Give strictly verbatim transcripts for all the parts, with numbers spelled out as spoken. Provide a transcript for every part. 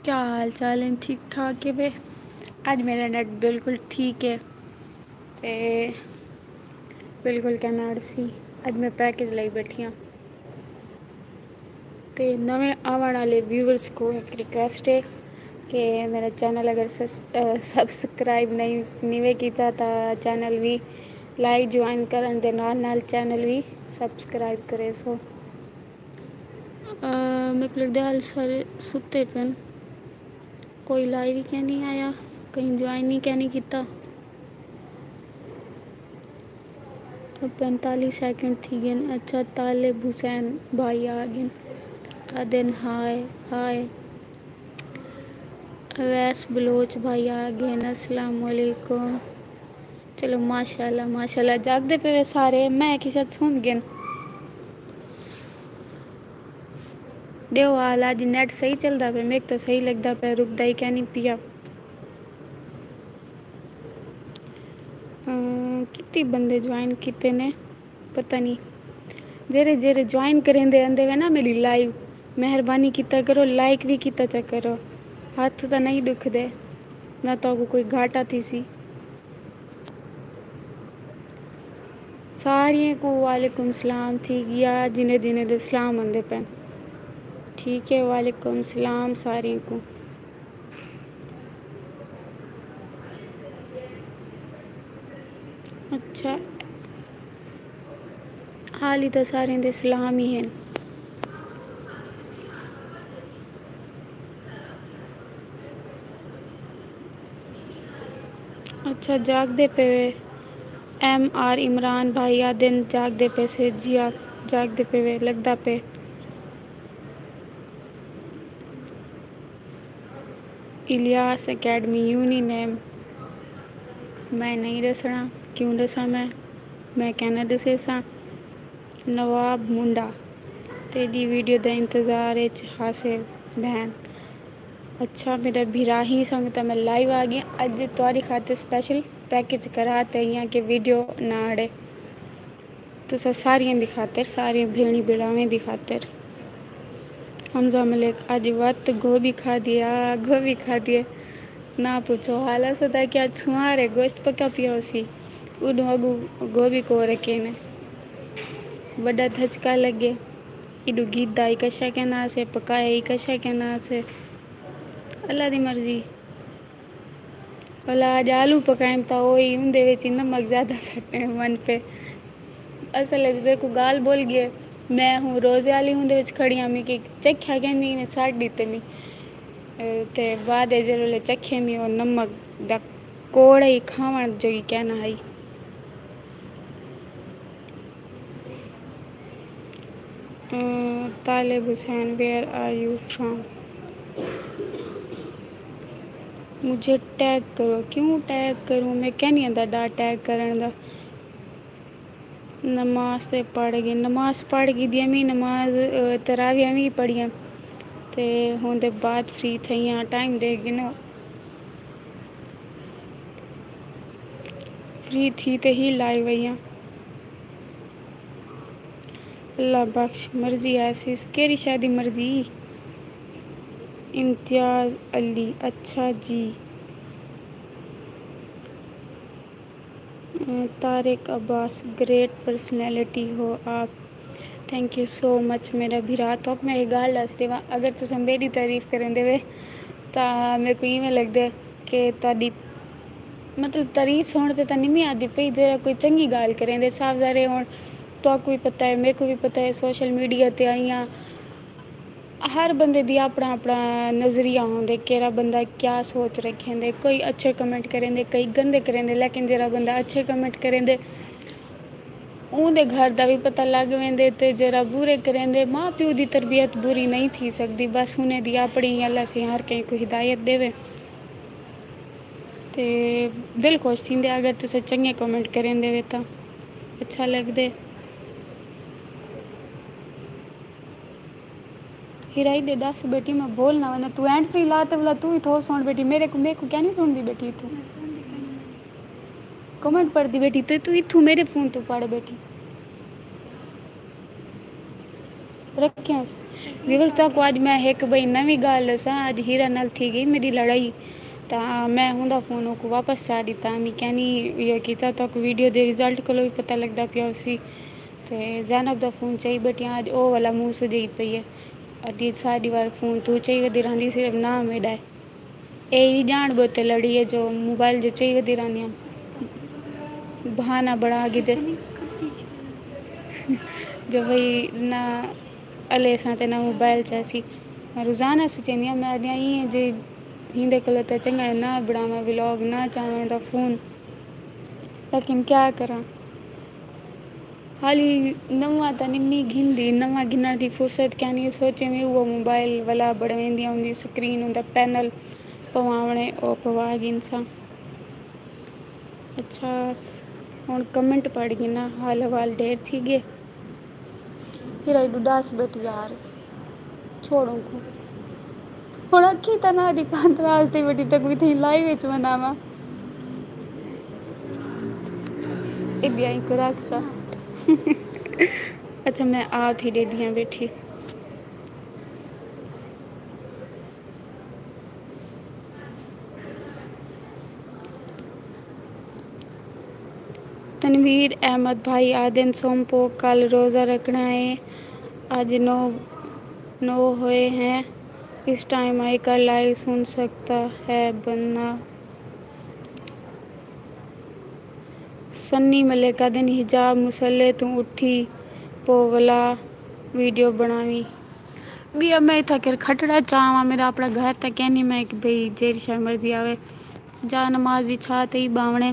کیا حال چال ہیں؟ ٹھیک ٹھاک ہے وے؟ اڄ میرا نیٹ بالکل ٹھیک ہے تے بالکل کہنا اڑسی۔ اڄ میں پیکج لئی بیٹھی ہاں۔ تے نویں آوݨ والے ویورز کو ایک ریکویسٹ ہے کہ میرا چینل اگر سس-، اے، سبسکرائب نہیں، نہیں وے کیتا تاں چینل وی لائک جوائن کرݨ دے نال نال چینل وی سبسکرائب کرے سو۔ آ، میکوں لڳدا ہے حال سارے ستے پن۔ کوئی لائیو ہی کینی آیا، کہیں جوائن ہی کینی کیتا۔ پینتالیس سیکنڈ تھی ڳئن۔ اچھا، طالب حسین بھائی آ ڳئن، آدن ہائے ہائے۔ اویس بلوچ بھائی آ ڳئن، السلام علیکم۔ چلو، ماشاءاللہ، ماشاءاللہ، جاڳدے پئے وے سارے۔ میں آکھی شاید سم ڳئن۔ ݙیو حال، اڄ نیٹ صحیح چلدا پئے؟ میک تاں صحیح لڳدا پئے، رکدا ہی کینی پیا۔ اں، کتی بندے جوائن کیتے نے، پتہ نہیں۔ جیرے جیرے جوائن کریندے آندے وے نا میݙی لائیو، مہربانی کیتا کرو، لائک وی کیتا چا کرو۔ ہتھ تاں نہیں ݙکھدے، نہ تہاکوں کوئی گھاٹا تھیسی۔ ساریاں کوں وعلیکم السلام تھی ڳیا، جنے جنے دے سلام آندے پئن۔ ٹھیک ہے، وعلیکم السلام ساریاں کوں۔ اچھا، حالی تاں ساریں دے سلام ہی ہن۔ اچھا، جاڳدے پئے وے؟ ایم آر عمران بھائی آدن جاڳدے پئے سے؟ جی ہا، جاڳدے پئے وے، لڳدا پئے۔ الیاس اکیڈمی یونی نیم میں نہیں ݙسݨا، کیوں ݙساں میں؟ میں کینا ݙسیساں۔ نواب منڈا، تیݙی ویڈیو دے انتظار اچ ہاسے بہن۔ اچھا میݙا بھرا، ہی سنگتاں میں لائیو آ ڳئی۔ اڄ تہاݙی خاطر سپیشل پیکج کرا تے آئی ہاں کہ ویڈیو نہ اڑے۔ تساں ساریاں دی خاطر، ساریاں بھیݨیں بھراویں دی خاطر۔ حمزہ ملک، اڄ وت گوبھی کھادی آ، گوبھی کھادی ہے۔ نہ پچھو حال، اساں تاں کہ اڄ سوار ہے، گوشت پکا پیا ہوسی۔ اݙوں اڳوں گوبھی کو رکھے نے۔ وݙا دھچکا لڳے۔ ایݙوں گھدا ہی کشا کینا سے، پکایا ہی کشا کینا سے۔ اللہ دی مرضی۔ ولا اڄ آلو پکائم تاں اوہی اوندے وچ ہی نمک زیادہ سٹ ون پئے۔ اصل وچ میکوں ڳالھ بھل ڳئی۔ میں ہوں روزے والی اوندے وچ کھڑی ہاں، میکوں چکھیا کینی، میں سٹ ݙتے نی۔ اے، تے بعد وچ جیڑھے ویلے چکھے می او نمک دا کوڑا ہی کھاوݨ جوڳی کینا ہئی۔ اے، طالب حسین، where are you from? مجھے ٹیگ کرو۔ کیوں ٹیگ کروں؟ میں کینی آندا ݙا ٹیگ کرݨ دا۔ نماز تے پڑھ ڳئے، نماز پڑھ ڳئی دی امی، نماز، اے، تراویح امی پڑھیاں۔ تے ہوں دے بعد فری تھئی ہاں، ٹائم ݙیکھ گھنو۔ فری تھی تے ہی لائیو آئی ہاں۔ اللہ بخش، مرضی آسیس، کیڑھی شے دی مرضی؟ امتیاز علی، اچھا جی۔ طارق عباس، گریٹ پرسنالٹی ہو آپ۔ تھینک یو سو مچ میݙا بھرا۔ تہاکوں میں ہک ڳالھ ݙس ݙیواں، اگر تساں میݙی تعریف کریندے وے تاں میکوں ایویں لڳدے کہ تہاݙی، مطلب، تعریف سُݨ تے تاں نمی آندی پئی، جیڑھا کوئی چنڳی ڳالھ کریندے۔ صاف ظاہر ہے، ہݨ تہاکوں وی پتہ ہے، میکوں وی پتہ ہے، سوشل میڈیا تے آئیاں، ہر بندے دی اپݨا اپݨا نظریہ ہوندے، کیڑھا بندہ کیا سوچ رکھیندے۔ کوئی اچھے کمنٹ کریندے، کئی گندے کریندے، لیکن جیڑھا بندہ اچھے کمنٹ کریندے، اوندے گھر دا وی پتہ لڳ ویندے، تے جیڑھا برے کریندے، ماء پیو دی تربیت بری نہیں تھی سڳدی، بس انہیں دی اپݨی، اللہ سئیں ہر کہیں کوں ہدایت ݙیوے۔ تے دل خوش تھیندے اگر تساں چنڳے کمنٹ کریندے وے تاں اچھا لڳدے۔ ہیرائی ݙے ݙس بیٹی، میں بول نہ ونڄاں۔ توں ہینڈ فری لا تے ولا توں وی تھو سُݨ بیٹی، میرے کوں، میکوں کیا نہیں سُݨدی بیٹی توں؟ کمنٹ پڑھدی بیٹی تے توں اتھوں میرے فون توں پڑھ بیٹی۔ رکھیاں۔ ویورز، تہاکوں اڄ میں ہک ٻئی نویں ڳالھ ݙساں۔ اڄ ہیرا نال تھی ڳئی میݙی لڑائی، تاں میں ہوندا فون اوکوں واپس چا ݙتا۔ میں کینی ایہو کیتا، تہاکوں ویڈیو دے رزلٹ کولوں وی پتہ لڳدا پیا ہوسی۔ تے زینب دا فون چائی ٻیٹھی آں، اڄ او والا منہ سڄائی پئی ہے۔ اڄ ساری وار فون توں چائی ودی رہندی، صرف نام میݙا ہے۔ اے ہی ڄاݨ ٻوتے لڑی ہے جو موبائل جو چائی ودی رہندی ہاں۔ بہانہ بݨا گھدے جو بھئی نہ الیساں تے نہ موبائل چاسی۔ میں روزانہ سوچیندی ہاں، میں آہدی ہاں ایں جے ہیندے کولوں تاں چنڳا ہے نہ بݨاواں ولاگ، نہ چاواں دا فون، لیکن کیا کراں۔ حالی نواں تاں نمی گھندی، نواں گھنݨ دی فرصت کینی، سوچے میں اوہو موبائل ولا بݨویندی ہاں، اوندی سکرین، اوندا پینل پواوݨے، او پوا گھنساں۔ اچھا، ہݨ کمنٹ پڑھ گھناں، حال احوال ڈھیر تھی ڳئے۔ ہیرا ایݙو ݙس ٻیٹھی یار، چھوڑ اونکوں۔ ہݨ اکھیں تاں نہ ݙکھا، ناراض تھی ٻیٹھی، تک وی تھئی لائیو وچ ونڄاواں۔ اݙیاں ہی کراکسا۔ اچھا، میں آپ ہی ݙیہدی ہاں ٻیٹھی۔ تنویر احمد بھائی آہدن سوم پو کل روزہ رکھݨا ہے، اڄ نو، نو ہوئے ہیں، اس ٹائم آئی کر لائیو سن سکتا ہے بندہ۔ سنی ملک آہدن حجاب مصلے توں اٹھی پو ولا ویڈیو بݨاویں۔ ٻیا میں اتھاں کر کھٹڑا چاواں، میݙا اپݨا گھر تاں کینی، میں ہک ٻئی جیڑھی شے مرضی آوے۔ جا نماز وی چھا تئی ٻاوݨے۔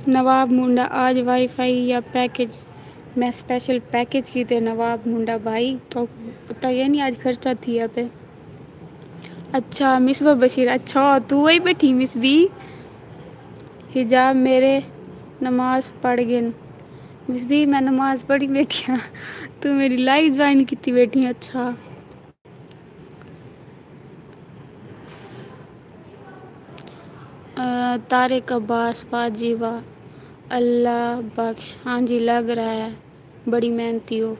نواب منڈا آج وائی فائی یا پیکج، میں سپیشل پیکج کیتے نواب منڈا بھائی، تو تاں یعنی اڄ خرچہ تھیا پئے۔ اچھا، مصباح بشیر، اچھا، توں وہی ٻیٹھی مصبی؟ حجاب میݙے نماز پڑھ ڳن۔ مصبی، میں نماز پڑھی ٻیٹھی ہاں، توں میݙی لائیو جوائن کیتی ٻیٹھی، اچھا۔ آ، طارق عباس، واہ جی واہ، اللہ بخش، ہاں جی، لڳ رہا ہے۔ بڑی محنتی ہو۔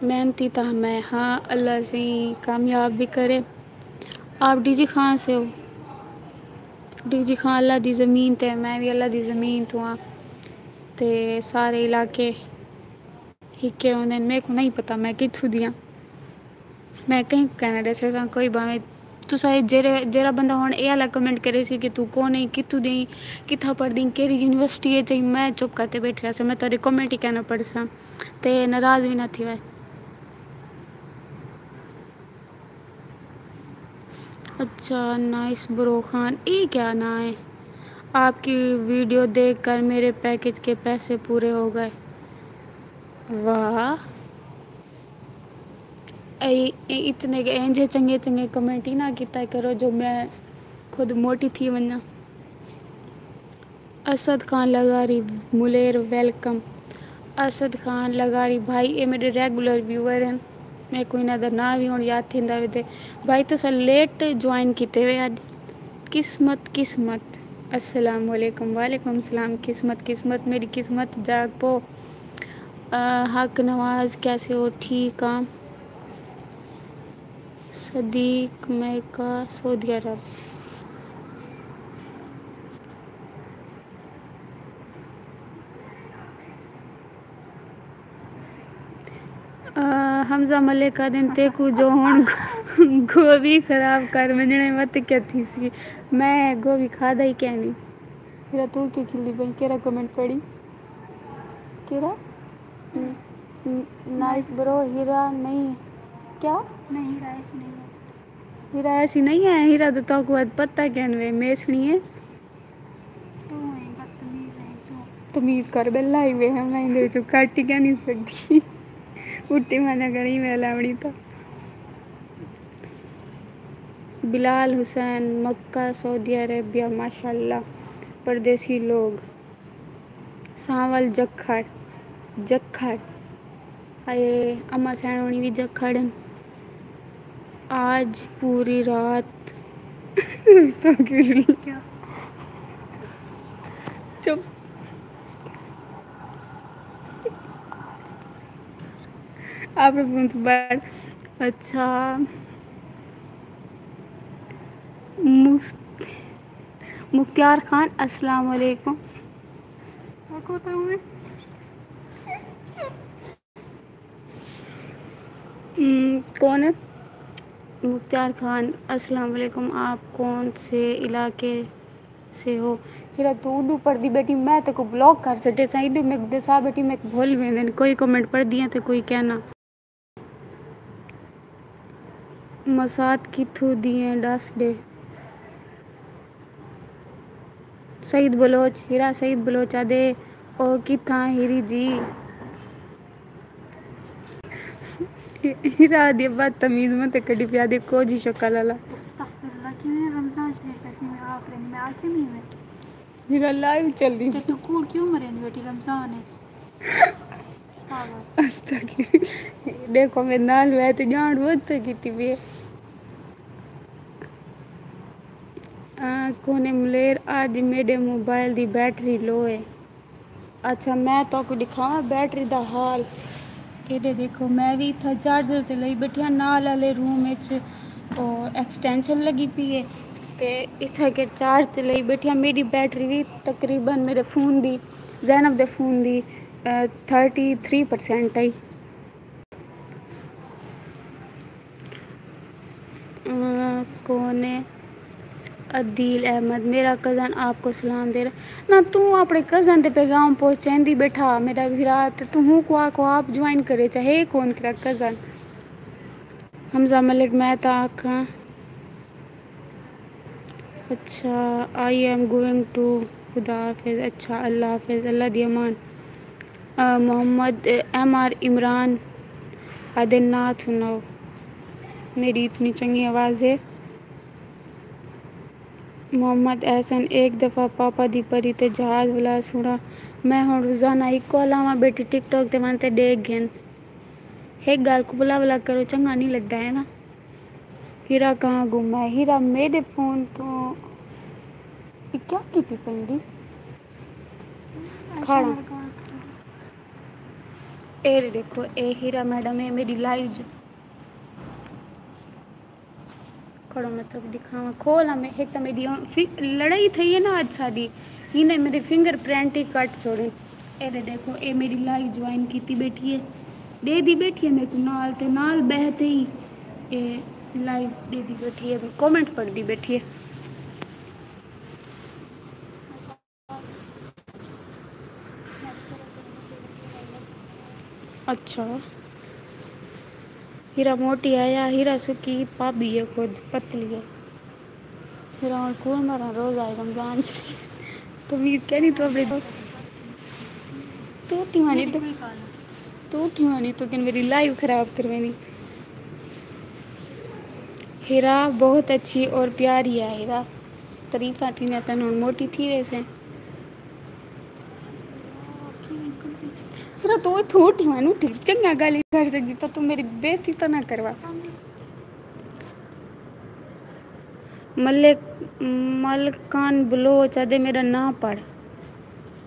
محنتی تاں میں ہاں، اللہ سئیں کامیاب وی کرے۔ آپ ڈی جی خان سے ہو؟ ڈی جی خان اللہ دی زمین تے، میں وی اللہ دی زمین توں ہاں۔ تے سارے علاقے ہکے ہوندے ہن، میکوں نہیں پتہ میں کتھوں دی ہاں۔ میں کہیں کوں کہہ نہ ݙے سڳساں، کوئی بھاویں تساں اے جیڑھے، جیڑھا بندہ ہݨ اے آلا کمنٹ کریسی کہ توں کون ایں، کتھوں دی ایں، کتھاں پڑھدی ایں، کیڑھی یونیورسٹی اچ ایں، میں چپ کر تے ٻیٹھی رہساں، میں تہاݙے کمنٹ ہی کائنی پڑھساں۔ تے ناراض وی نہ تھیوے۔ اچھا، نائس برو خان، اے کیا ناں ہے؟ آپ کی ویڈیو دیکھ کر میرے پیکج کے پیسے پورے ہو گئے۔ واہ۔ اے، اے اتنے کے اینجھے چنگے چنگے کمنٹ ہی نہ کیتا کرو جو میں خود موٹی تھی ونجاں۔ اسد خان لغاری ملیر، ویلکم۔ اسد خان لغاری بھائی، اے میݙے ریگولر ویور ہن، میکوں انہاں دا ناں وی ہݨ یاد تھیندا ویندے۔ بھائی تساں لیٹ جوائن کیتے وے اڄ۔ قسمت، قسمت۔ السلام علیکم۔ وعلیکم السلام۔ قسمت، قسمت، میݙی قسمت جاڳ پو۔ آ، حق نواز، کیسے ہو؟ ٹھیک ہاں۔ صدیق میکا، سعودی عرب۔ آ، حمزہ ملک آہدن تیکوں جو ہݨ گوبھی خراب کر ونڄݨے وت کیا تھیسی؟ میں گوبھی کھادا ہی کینی۔ ہیرا، توں کیوں کھلی پئی؟ کیڑھا کمنٹ پڑھی؟ کیڑھا؟ ن-، ن-، نائس برو، ہیرا نہیں۔ کیا؟ نہیں، رائس نہیں ہے۔ ہیرا ایسی نہیں ہے، ہیرا تو تاکو اد پتہ کین وے، میسنی ہے۔ توں ہی بدتمیز ہے تو۔ تمیز کر ٻیلا ہی وے، میں ایندے وچوں کٹ ہی کینی سڳدی۔ اٹھی میں نہ کری، میں لاوݨی تو۔ بلال حسین، مکہ، سعودی عربیہ، ماشاءاللہ، پردیسی لوگ۔ سانول جکھڑ، جکھڑ۔ اے اماں سئیݨ ہوݨی وی جکھڑ ہن۔ آج پوری رات۔ استغفر اللہ۔ چپ۔ آپ نے فون تو بڑھ۔ اچھا۔ مخت-، مختیار خان، السلام علیکم۔ کون ہے؟ مختیار خان، السلام علیکم، آپ کون سے علاقے سے ہو؟ ہیرا، تو اڈو پڑھدی بیٹھی، میں تے کو بلاک کر سٹے سا، ایڈو میں دسا بیٹھی، میں بھول ویندے نے، کوئی کمنٹ پڑھدی ہیں تے کوئی کہنا۔ مسات کتھوں دی ہیں، ڈس ڈے۔ سعید بلوچ، ہیرا سعید بلوچ آدھے، او کتھاں ہیری جی؟ ہیرا دی بدتمیز مت کڈی پیا دے، کوجی شکل والا۔ استغفر اللہ، کیویں رمضان شریف ہے جی میں آخر میں آخر میں میں۔ ہیرا لائیو چل رہی۔ تے تو کوڑ کیوں مریں بیٹی رمضان وچ؟ استغفر۔ دیکھو میرے نال وے تے جان بہت کیتی پی۔ آ، کونے ملیر، اج میڈے موبائل دی بیٹری لو ہے۔ اچھا، میں تہاکوں ݙکھاواں بیٹری دا حال۔ ایݙے ݙیکھو، میں وی اتھاں چارجر تے لئی ٻیٹھی ہاں، نال والے روم وچ او ایکسٹینشن لڳی پئی ہے تے اتھاں کے چارج تے لئی ٻیٹھی ہاں۔ میݙی بیٹری وی تقریباً میݙے فون دی، زینب دے فون دی، آ، تھرٹی تھری پرسینٹ ہئی۔ آ، کون ہے؟ عدیل احمد، میرا کزن آپ کو سلام دے رہا۔ نہ، توں اپݨے کزن تے پیغام پہنچیندی ٻیٹھا، میݙا بھرا، تے توں ہوں کو آکھو آپ جوائن کرے، چاہے کون تیرا کزن؟ حمزہ ملک، میں تاں آکھاں، اچھا، I am going to، خدا حافظ، اچھا، اللہ حافظ، اللہ دی امان۔ آ، محمد، ایم آر عمران آدھے نعت سݨاؤ، میݙی اتنی چنڳی آواز ہے۔ محمد احسن، ایک دفعہ پاپا دی پری تے جہاز ولا سݨا۔ میں ہݨ روزانہ ہکو علاوہ ٻیٹھی ٹک ٹاک تے ونڄ تے ݙیکھ گھن۔ ہک ڳالھ کوں ولا ولا کرو، چنڳا نہیں لڳدا ہے نا۔ ہیرا کہاں گم ہے؟ ہیرا میݙے فون توں، اے کیا کیتی پئی دی؟ کھاڑا۔ اے ݙیکھو، اے ہیرا میڈم ہے، میݙی لائیو جو۔ کھڑو میں تہاکوں ݙکھاواں۔ کھول ہمیں، ہک تاں میݙی فی-، لڑائی تھئی ہے نا اڄ ساݙی، ہینے میݙے فنگر پرنٹ ہی کٹ چھوڑے۔ اے ݙے ݙیکھو، اے میݙی لائیو جوائن کیتی ٻیٹھی ہے، ݙیہدی ٻیٹھی ہے میکوں نال تے نال ٻہہ تے ہی اے لائیو ݙیہدی ٻیٹھی ہے، کمنٹ پڑھدی ٻیٹھی ہے۔ اچھا، ہیرا موٹی ہے یا ہیرا سکی؟ پابی ہے، خود پتلی ہے۔ ہیرا ہݨ کون مارا روزہ ہے رمضان شریف۔ تمیز کینی تو اپݨی تو ٹھیوانی تو، تو ٹھیوانی تو کن میری لائیو خراب کروینی۔ ہیرا بہت اچھی اور پیاری ہے ہیرا۔ تعریفاں تھیندیاں تن ہݨ موٹی تھی ویسے۔ ہیرا تو اتھوں اٹھی وانو ٹھیک چنگا ڳالھ کر سڳدی، پر توں میݙی بے عزتی تاں نہ کروا۔ ملک، ملکان بلوچ آدھے میݙا ناں پڑھ۔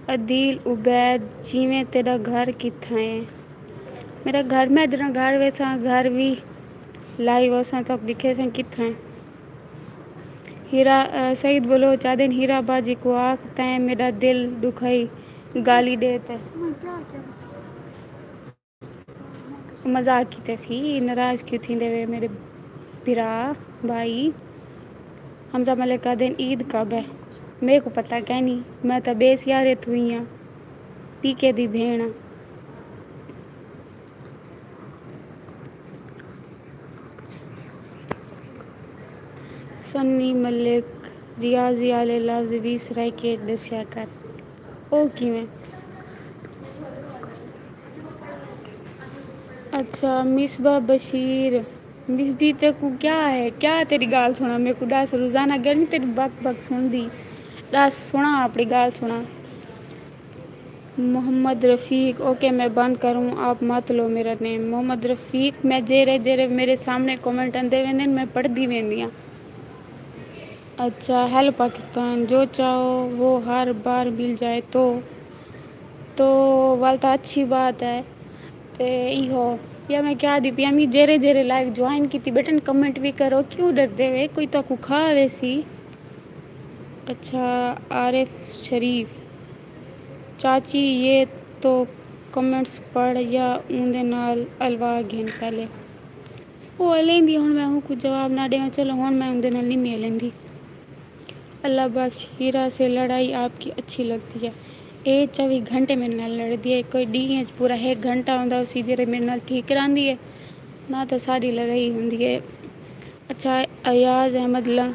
عدیل عبید، جیویں تیݙا گھر کتھاں ہے؟ میݙا گھر، میں جݙاں گھر ویساں، گھر وی لائیو اساں تہاکوں ݙکھیساں کتھاں ہے۔ ہیرا، آ، سعید بلوچ آدھن، ہیرا باجی کوں آکھ تیں میݙا دل ݙکھائی گالی ݙے تے۔ مذاق کیتے سی، ناراض کیوں تھیندے وے میݙے بھرا، بھائی؟ حمزہ ملک آدھن، عید کب ہے؟ میکوں پتہ کینی، میں تاں ٻئے سیارے توں ہی ہاں، پی کے دی بھیݨ ہاں۔ سنی ملک، ریاضی آلے لفظ وی سرائیکی اچ ݙسیا کر۔ او کیویں؟ اچھا، مصباح بشیر، مصبی تیکوں کیا ہے؟ کیا تیݙی ڳالھ سݨاں؟ میکوں ݙس، روزانہ گرمی تیݙی بک بک سݨدی۔ ݙس، سݨا اپݨی ڳالھ سݨا۔ محمد رفیق، اوکے، میں بند کروں، آپ مت لو میرا نیم۔ محمد رفیق، میں جیرے جیرے میرے سامنے کمنٹ آندے ویندے، میں پڑھدی ویندی ہاں۔ اچھا، ہیلو پاکستان، جو چاہو وہ ہر بار مل جائے تو، تو ول تاں اچھی بات ہے۔ تے ایہو یا میں کیا دی پیا می جیرے جیرے لائک جوائن کیتی بٹن کمنٹ بھی کرو کیوں ڈردے وے کوئی تو کو کھا وے سی۔ اچھا، عارف شریف، چاچی یہ تو کمنٹس پڑھ یا اوندے نال الوا گھن پہلے۔ او الیندی ہن میں اونکوں جواب نہ ڈیواں، چلو ہن میں اوندے نال نمی الیندی۔ اللہ بخش ہیرا سے لڑائی آپ کی اچھی لگتی ہے۔ اے چوی گھنٹے میرے نال لڑدی ہے، کوئی ڈینہہ اچ پورا ہک گھنٹہ ہوندا اسی جیرے میرے نال ٹھیک کراندی ہے، نہ تاں ساڈی لڑائی ہوندی ہے۔ اچھا، ایاز احمد لنگ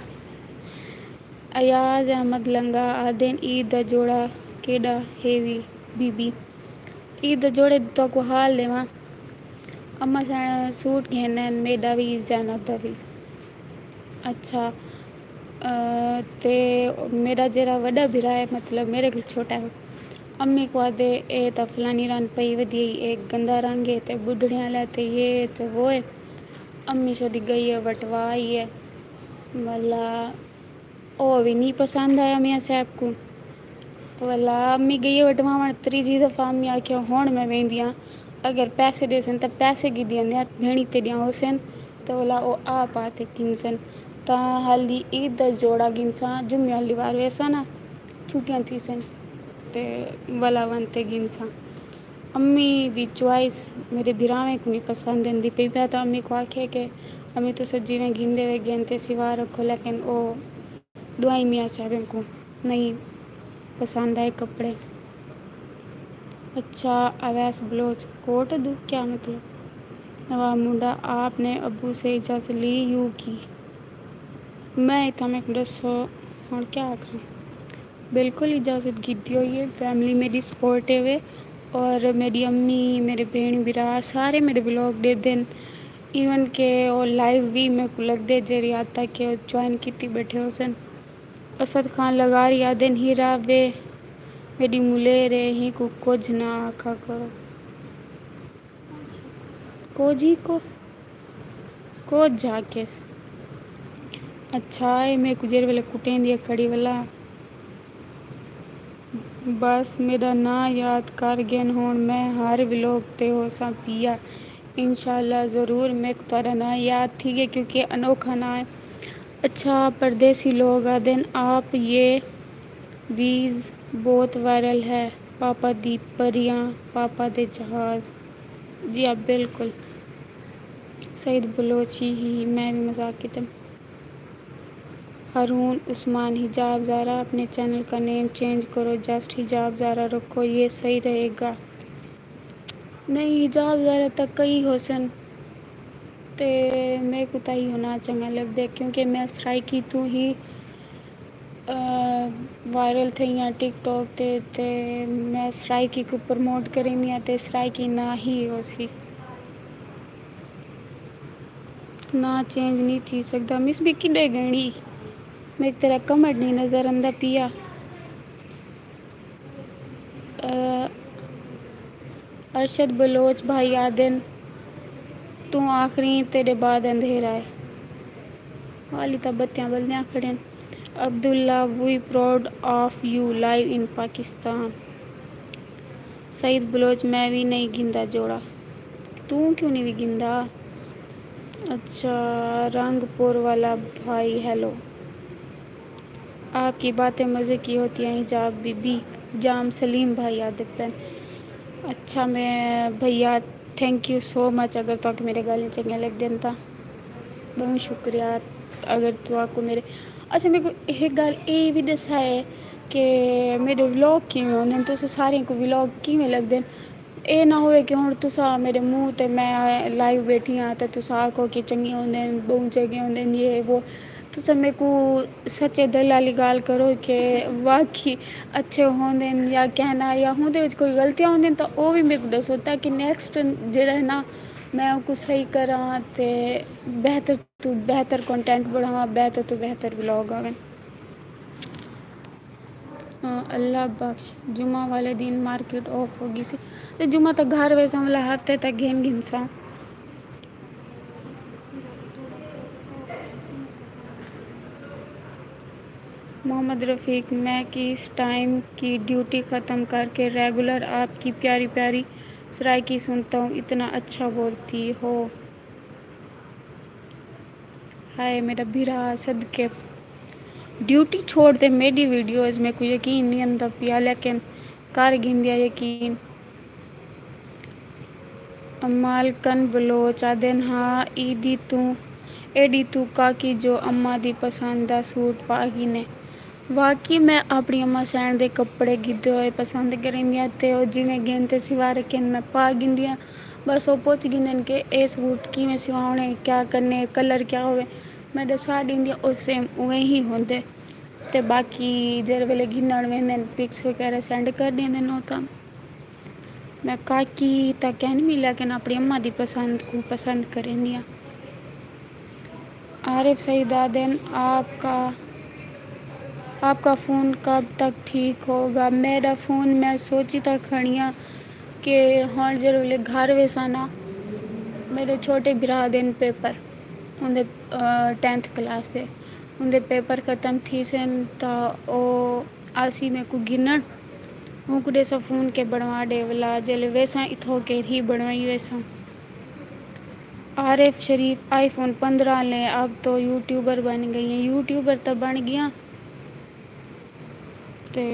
ایاز احمد لنگا آہدن عید دا جوڑا کیڈا ہے وی بی بی؟ عید دے جوڑے دی تہاکوں حال ݙیواں۔ اماں ساݨا سوٹ گھن آئن، میݙا وی، زینب دا وی۔ اچھا، تے میݙا جیڑھا وݙا بھرا ہے، مطلب میݙے کول چھوٹا ہے، امی کوں آہدے، اے تاں فلانی رن پئی ودی ہئی، اے گندا رنگ ہے تے ٻڈھڑیاں آلا تے یہ تے وہ ہے۔ امی سوݙی ڳئی ہے، وٹوا آئی ہے۔ ولا او وی نی پسند آیا میاں صاحب کوں۔ ولا امی گئی ہے وٹواوݨ، تریجھی دفعہ امی آکھیا ہݨ میں ویندی ہاں، اگر پیسے ݙیسن تاں پیسے گھدی آندیاں، بھیݨی تیݙیاں ہوسن تاں ولا او آپ آ تے گھنسن۔ تاں ہالی عید دا جوڑا گھنساں، جمعے آلی وار ویساں نا، چھٹیاں تھیسن تے ولا ون تے گھنساں۔ امی دی چوائس میݙے بھراویں کوں نی پسند ایندی پئی، میں تاں امی کوں آکھیا کہ امی تساں جیویں گھندے وے گھن تے سوا رکھو، لیکن او ݙوہائیں میاں صاحبیں کوں نئیں پسند آئے کپڑے۔ اچھا، اویس بلوچ، کوٹ دو کیا مطلب؟ نواب منڈا، آپ نے ابو سے اجازت لی یوں کی؟ میں اتھاں میکوں ݙسو ہݨ کیا آکھاں؟ بالکل اجازت گھدی ہوئی ہے، فیملی میݙی سپورٹیو ہے اور میݙی امی، میݙے بھیݨ بھرا سارے میݙے ولاگ ݙیہدن، ایون کہ او لائیو وی میکوں لڳدے جیڑھی حد تک کہ او جوائن کیتی ٻیٹھے ہوسن۔ اسد خان لغاری آہدن، ہیرا وے میݙی ملیر ہے، ہیکوں کجھ نہ آکھا کرو۔ کوجھی کو کوجھ آکھیس۔ اچھا، اے میکوں جیڑھے ویلے کٹیندی ہے کڑی ولا۔ بس میݙا ناں یاد کر گھن ہݨ، میں ہر ولاگ تے ہوساں پیا۔ انشاءاللہ ضرور میکوں تہاݙا ناں یاد تھی ڳئے کیونکہ انوکھا ناں ہے۔ اچھا، پردیسی لوگ آہدن آپ یہ ویز بہت وائرل ہے، پاپا دی پریاں، پاپا دے جہاز۔ جی ہاں، بالکل۔ سعید بلوچ، ہی ہی، میں وی مذاق کیتے۔ ہارون عثمان، حجاب زارا، اپنے چینل کا نیم چینج کرو، جسٹ حجاب زارا رکھو، یہ صحیح رہے گا۔ نہیں، حجاب زارا تاں کئی ہوسن تے میکوں تاں ایہو ناں چنڳا لڳدے، کیونکہ میں سرائیکی توں ہی، آ، وائرل تھئی ہاں ٹک ٹاک تے، تے میں سرائیکی کوں پروموٹ کریندی ہاں تے سرائیکی ناں ہی ہوسی۔ ناں چینج نی تھی سڳدا۔ مس بی کݙے ڳئیں؟ میکوں تیݙا کمنٹ نی نظر آندا پیا۔ ارشد بلوچ بھائی آہدن، توں آخری، تیݙے بعد اندھیرا ہے۔ حالی تاں بتیاں ٻلدیاں کھڑین۔ Abdullah, we proud of you, live in Pakistan. Saeed Baloch, میں وی نئیں گھندا جوڑا۔ توں کیوں نی وی گھندا؟ اچھا، رنگ پور والا بھائی، ہیلو۔ آپ کی باتیں مزے کی ہوتی ہیں، حجاب بی بی۔ جام سلیم بھائی آہدے پن۔ اچھا میں بھیا، تھینک یو سو مچ، اگر تہاکوں میݙے ڳالھیں چنڳیاں لڳدن تاں۔ ٻہوں شکریہ۔ اگر تہاکوں میݙے، اچھا میکوں ہک ڳالھ اے وی ݙسائے کہ میݙے ولاگ کیویں ہوندن، تساں ساریں کوں ولاگ کیویں لڳدن؟ اے نہ ہووے کہ ہݨ تساں میݙے منہ تے، میں لائیو ٻیٹھی ہاں تے تساں آکھو کہ چنڳے ہوندن، ٻہوں چنڳے ہوندن، یہ وہ۔ تساں میکوں سچے دل آلی ڳالھ کرو کہ واقعی اچھے ہوندن یا کہنا، یا ہوندے وچ کوئی غلطیاں ہوندن تاں او وی میکوں ݙسو، تاکہ نیکسٹ جیڑھا ہے نا، میں اوکوں صحیح کراں تے بہتر توں بہتر کنٹینٹ بݨاواں، بہتر توں بہتر ولاگ آون۔ ہاں، اللہ بخش، جمعہ والے دن مارکیٹ آف ہو ڳئی سی۔ تے جمعہ تاں گھر ویساں، ولا ہفتے تک گھن گھنساں۔ محمد رفیق، میں کی اس ٹائم کی ڈیوٹی ختم کر کے ریگولر آپ کی پیاری پیاری سرائیکی سنتا ہوں، اتنا اچھا بولتی ہو۔ ہائے میرا بھرا، صدقے۔ ڈیوٹی چھوڑ تے میڈی ویڈیوز میکوں یقین نہیں آندا پیا، لیکن کر گھندیا یقین۔ مالکن بلوچ آدھن ہاں، ایدی توں، ایڈی توں کاکی جو اماں دی پسند دا سوٹ پا گھنے۔ واقعی میں اپݨی اماں سئیݨ دے کپڑے گھدے ہوئے پسند کریندی ہاں تے او جیویں گھن تے سوا رکھن میں پا گھندی ہاں۔ بس او پچھ گھندن کہ اے سوٹ کیویں سواوݨے، کیا کرنے، کلر کیا ہووے۔ میں ݙسا ݙیندی ہاں، او سیم اوویں ہی ہوندے۔ تے باقی جیڑھے ویلے گھنݨ ویندن، پکس وغیرہ سینڈ کر ݙیندن او تاں۔ میں کاکی تاں کینی، لیکن اپݨی اماں دی پسند کوں پسند کریندی ہاں۔ عارف سعید آدھن، آپ کا آپ کا فون کب تک ٹھیک ہوگا؟ میݙا فون، میں سوچی تاں کھڑی ہاں کہ ہݨ جیڑھے ویلے گھر ویساں نا، میݙے چھوٹے بھرا دن پیپر، اوندے ٹینتھ کلاس دے، اوندے پیپر ختم تھیسن تاں او آسی میکوں گھنݨ۔ اونکوں ݙیساں فون کہ بݨوا ݙے ولا، جیلے ویساں اتھوں کہ ہی بݨوائی ویساں۔ عارف شریف، آئی فون پندرہ لیں، اب تو یوٹیوبر بݨ ڳئی ہیں۔ یوٹیوبر تاں بݨ ڳیاں تے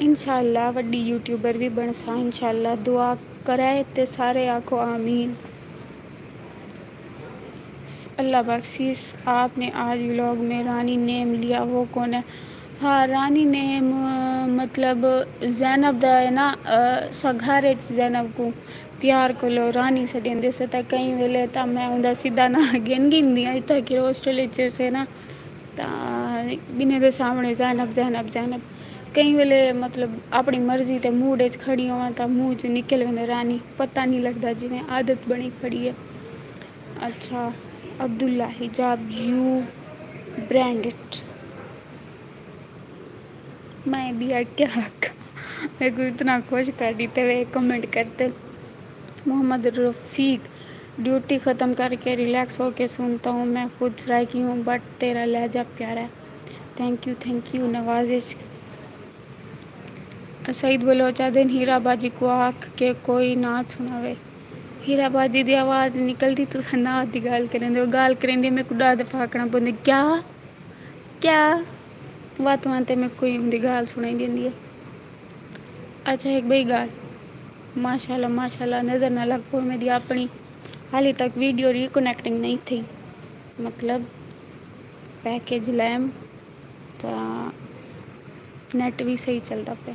انشاءاللہ وݙی یوٹیوبر وی بݨساں انشاءاللہ۔ دعا کرائے تے سارے آکھو آمین۔ اللہ بخشیش، آپ نے آج ولاگ میں رانی نیم لیا، وہ کون ہے؟ ہاں، رانی نیم، مطلب، زینب دا ہے نا، اساں گھر اچ زینب کوں پیار کولو رانی سݙیندے سے، تاں کئی ویلے تاں میں اوندا سدھا ناں گھن گھندی ہاں، اتھاں کہ ہاسٹل اچ سے نا، تاں ٻنہیں دے سامݨے زینب، زینب، زینب۔ کئی ویلے، مطلب، اپݨی مرضی تے موڈ اچ کھڑی ہوواں تاں منہ چوں نکل ویندے رانی، پتہ نہیں لڳدا، جیویں عادت بݨی کھڑی ہے۔ اچھا، عبداللہ حجاب یو برانڈڈ۔ میں بھی کیا آکھاں، میکوں اتنا خوش کر ݙتے وے کمنٹ کرتے۔ محمد رفیق، ڈیوٹی ختم کر کے ریلیکس ہو کے سنتا ہوں، میں خود سرائیکی ہوں، بٹ تیرا لہجہ پیارا ہے۔ تھینک یو، تھینک یو، نوازش۔ سعید بلوچ آدھن، ہیرا باجی کوں آکھ کے کوئی نعت سݨاوے۔ ہیرا باجی دی آواز نکلدی، تساں نعت دی ڳالھ کریندے ہو۔ ڳالھ کریندے میکوں ݙاہ دفعہ آکھݨا پوندے، کیا؟ کیا؟ وت وت تے میکوں کوئی اوندی ڳالھ سݨائی ݙیندی ہے۔ اچھا، ہک ٻئی ڳالھ، ماشاءاللہ، ماشاءاللہ، نظر نہ لڳ پووے میݙی اپݨی، حالی تک ویڈیو ریکنیکٹنگ نہیں تھئی، مطلب پیکیج لیم تاں نیٹ وی صحیح چلدا پئے۔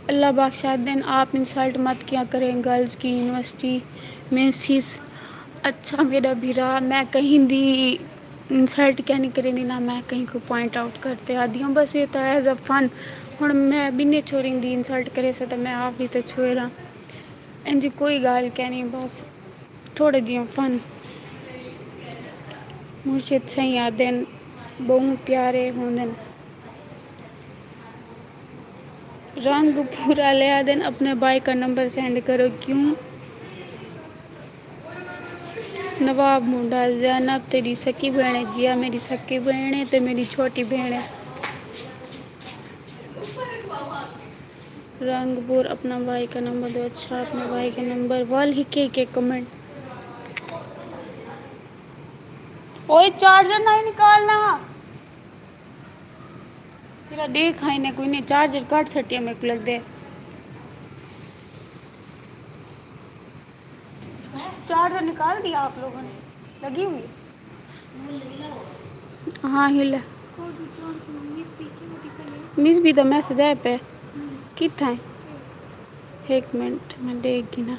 اللہ بخش آدھن، آپ انسلٹ مت کیا کریں گرلز کی یونیورسٹی میں سیس۔ اچھا میݙا بھرا، میں کہیں دی انسلٹ کیا نہیں کریندی، نہ میں کہیں کو پوائنٹ آؤٹ کرتے آدھی ہوں، بس یہ تو ایز اے فن۔ ہݨ میں ٻنہیں چھوہریں دی انسلٹ کریساں تاں میں آپ وی تے چھوہر ہاں۔ انجی کوئی ڳالھ کینی، بس تھوڑے جیہاں فن۔ مرشد سئیں آہدن، ٻہوں پیارے ہوندن۔ رنگ پور آلے آہدن، اپنے بھائی کا نمبر سینڈ کرو۔ کیوں؟ نواب منڈا، زینب تیݙی سکی بھیݨ ہے؟ جیا میݙی سکی بھیݨ ہے تے میݙی چھوٹی بھیݨ ہے۔ رنگ پور، اپنا بھائی کا نمبر دو۔ اچھا، اپنے بھائی کا نمبر وال ہکے ہکے کمنٹ۔ اوئے، چارجر نہیں نکالنا۔ تیرا ݙیکھ آئی نے کوئی نہیں، چارجر کٹ سٹیا میکوں لڳدے۔ چارجر نکال دیا آپ لوگوں نے؟ لگی ہوئی؟ ہاں، ہل۔ مس بی دا میسج آئے پہ۔ کتھاں ہے؟ ہک منٹ، میں ݙیکھ گھناں۔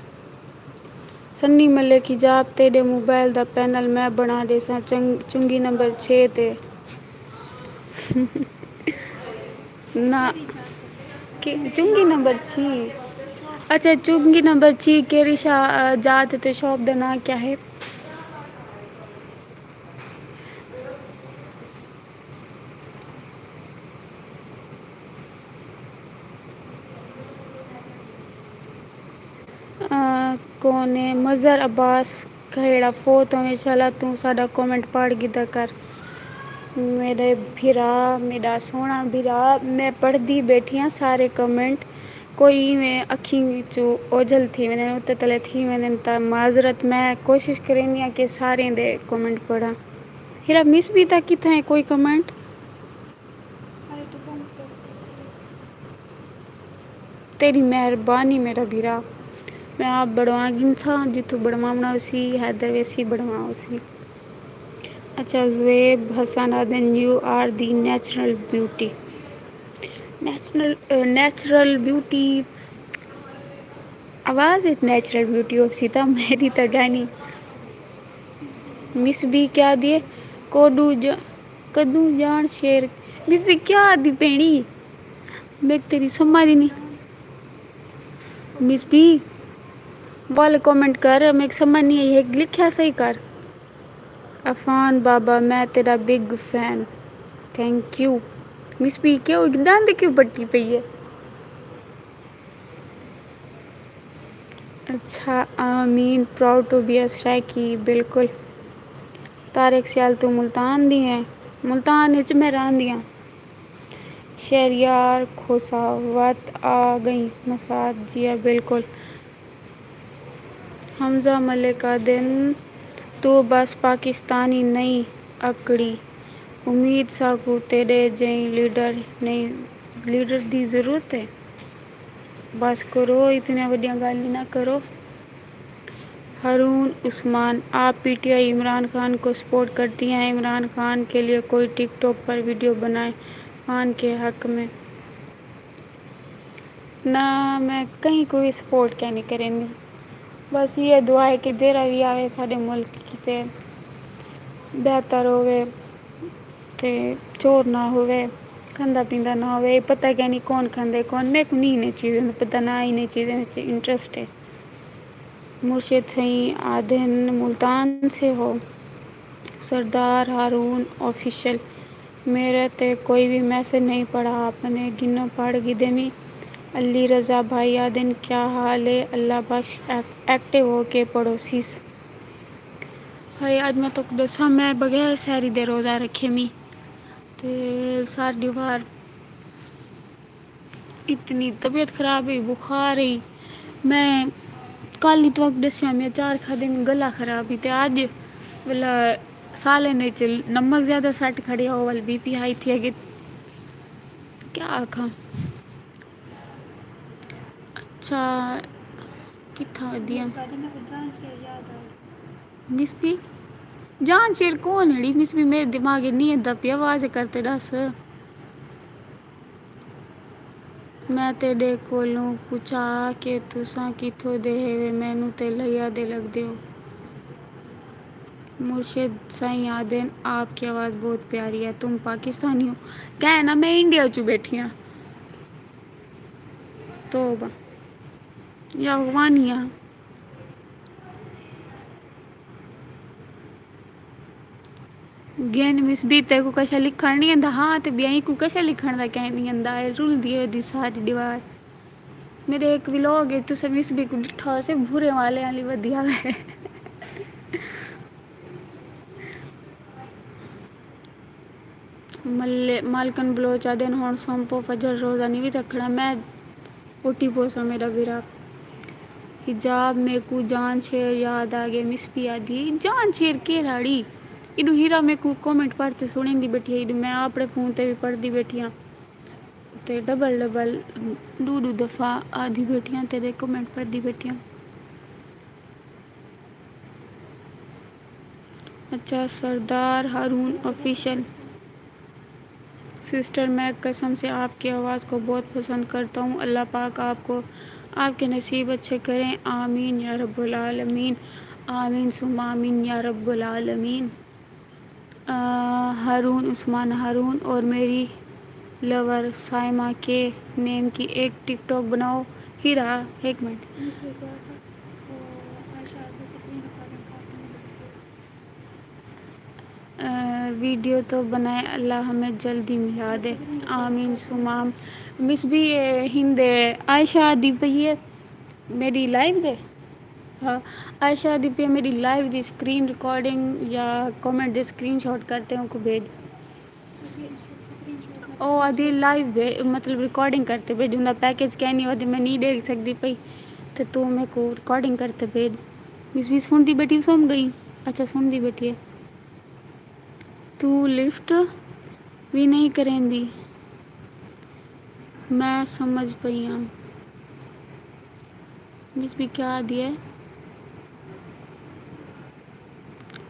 سنی ملک حجاب، تیݙے موبائل دا پینل میں بݨا ݙیساں، چنگ-، چنگی نمبر چھ تے۔ نہ، کہ-، چنگی نمبر چھی۔ اچھا، چنگی نمبر چھی کیڑھی شا-، جات تے شاپ دا ناں کیا ہے؟ آ، کون ہے؟ مظہر عباس کھیڑا، فوت ہوویں شالا، توں ساݙا کمنٹ پڑھ گھدا کر۔ میݙے بھرا، میݙا سوہݨا بھرا، میں پڑھدی ٻیٹھی ہاں سارے کمنٹ۔ کوئی ایویں اکھیں وچوں اوجھل تھی ویندن، اتے تلے تھی ویندن، تاں معذرت۔ میں کوشش کریندی ہاں کہ ساریں دے کمنٹ پڑھاں۔ ہیرا، مس بی تاں کتھاں ہے کوئی کمنٹ؟ تیݙی مہربانی میݙا بھرا۔ میں آپ بݨوا گھنساں، جتھوں بݨواوݨا ہوسی، حیدر ویسی بݨوا ہوسی۔ اچھا، زویب حسن آہدن، "You are the natural beauty۔" Natural, natural beauty, آواز اچ نیچرل بیوٹی ہوسی تاں میݙی تاں ڳائنی۔ مس بی کیا دیے؟ کوݙوں جا-، کݙوں ڄاݨ شیر؟ مس بی کیا آہدی پیݨی؟ میک تیݙی سمجھ ہی نہیں۔ مس بی، ول کمنٹ کر، میک سمجھ نہیں آئی، ہک لکھیا صحیح کر۔ عفان بابا، میں تیݙا بگ fan. Think U. Must be, کیوں دند کیوں پٹی پئی ہے؟ اچھا، آمین، پراؤڈ ٹو بی اے سرائیکی، بالکل۔ طارق سیال، توں ملتان دی ہیں؟ ملتان اچ میں رہندی ہاں۔ شہریار کھوسہ، وت آ ڳئیں مسات، جیا بالکل۔ حمزہ ملک آہدن، "توں بس پاکستانی نئیں اکڑی، امید ساکوں تیݙے جئیں لیڈر نئیں، لیڈر دی ضرورت ہے۔ بس کرو، اتنیاں وݙیاں ڳالھیں نہ کرو۔" ہارون عثمان، "آپ P T I Imran Khan کو سپورٹ کرتی ہیں؟ عمران خان کے لیے کوئی ٹک ٹاک پر ویڈیو بنائیں خان کے حق میں۔" نہ، میں کہیں کوں وی سپورٹ کینی کریندی۔ بس ایہا دعا ہے کہ جیڑھا وی آوے ساݙے ملک کیتے بہتر ہووے تے چور نہ ہووے، کھاندا پیندا نہ ہووے۔ پتہ کینی کون کھاندے کون، میکوں نی انہیں چیزیں دا پتہ، نہ انہیں چیزیں وچ انٹرسٹ ہے۔ مرشد سئیں آہدن، "ملتان سے ہو؟" سردار ہارون آفیشل، میݙا تے کوئی وی میسج نئیں پڑھا آپ نے، گھنوں پڑھ گھدے نی۔ علی رضا بھائی آہدن، "کیا حال ہے؟" اللہ بخش، ایک-، ایکٹیو ہو کے پڑھو سیس۔ ہائے، اڄ میں تہاکوں ݙساں، میں بغیر سحری دے روزہ رکھے می، تے ساری دیوار اتنی طبیعت خراب ہئی، بخار ہئی۔ میں کل ہی تہاکوں ݙسیا، میں اچار کھادے، میں گلا خراب ہئی، تے اڄ ولا سالن وچ نمک زیادہ سٹ کھڑیا، او ول بی پی ہائی تھی ڳئے۔ کیا آکھاں؟ اچھا، کتھاں ودیاں؟ Must be? جان شیر کون ہڑی؟ مس بی میݙے دماغ اچ نی ایندا پیا، آواز کر تے ݙس۔ میں تیݙے کولوں پچھا کہ تساں کتھوں دے ہیوے، مینوں تے لیا دے لڳدے ہو۔ مرشد سائیں آہدن، "آپ کی آواز بہت پیاری ہے، تم پاکستانی ہو؟" کہہ نا، میں انڈیا چوں ٻیٹھی ہاں۔ توبہ۔ یا افغانی ہاں۔ گن مس بی، تیکوں کشا لکھݨ نی آندا؟ ہاں، تے ٻیائیں کوں کشا لکھݨ دا کہیں نی آندا؟ اے رلدی ہے ودی ساری دیوار۔ میݙے ہک ولاگ ہے، تساں مس بی کوں ݙٹھا ہوسے، بھورے والے والی ودی آوے۔ ملے-، مالکن بلوچ آہدن، ہݨ سمپو فجر روزہ نی وی رکھݨا، میں اٹھی پوساں میݙا بھرا۔ حجاب میکوں جان شیر یاد آ ڳئے، مس بی آہدی، جان شیر کیڑھاڑی؟ ایݙو ہیرا میکوں کمنٹ پڑھ تے سݨیندی ٻیٹھی ہے، ایݙو میں اپݨے فون تے وی پڑھدی ٻیٹھی ہاں۔ تے ڈبل ڈبل ݙو ݙو دفعہ آہدی ٻیٹھی ہاں، تیݙے کمنٹ پڑھدی ٻیٹھی ہاں۔ اچھا، سردار ہارون آفیشل۔ سسٹر، میں قسم سے آپ کی آواز کو بہت پسند کرتا ہوں۔ اللہ پاک آپ کو، آپ کے نصیب اچھے کریں۔ آمین یا رب العالمین۔ آمین ثم آمین یا رب العالمین۔ آ، ہارون عثمان ہارون اور میری لور صائمہ کے نیم کی ایک ٹک ٹاک بناؤ۔ ہیرا، ایک منٹ۔ آ، ویڈیو تو بنائے، اللہ ہمیں جلدی ملا دے۔ آمین ثم آمین۔ مس بی، اے ہندے عائشہ آہدی پئی ہے میݙی لائیو دے۔ ہاں، عائشہ آہدی پئی ہے میݙی لائیو دی سکرین ریکارڈنگ یا کمنٹ دے سکرین شاٹ کر تے اونکوں بھیج۔ او آدھی لائیو بھے مطلب ریکارڈنگ کرتے بھیج، انہاں پیکج کہنی آدھی میں نہیں دیکھ سکدی پئی، تے تو میرے کو ریکارڈنگ کرتے بھیج۔ مس بی سن دی بیٹھی، سم گئی؟ اچھا، سن دی بیٹھی ہے۔ تو لفٹ بھی نہیں کریندی، میں سمجھ پئی ہاں۔ مس بی کیا آدھی ہے؟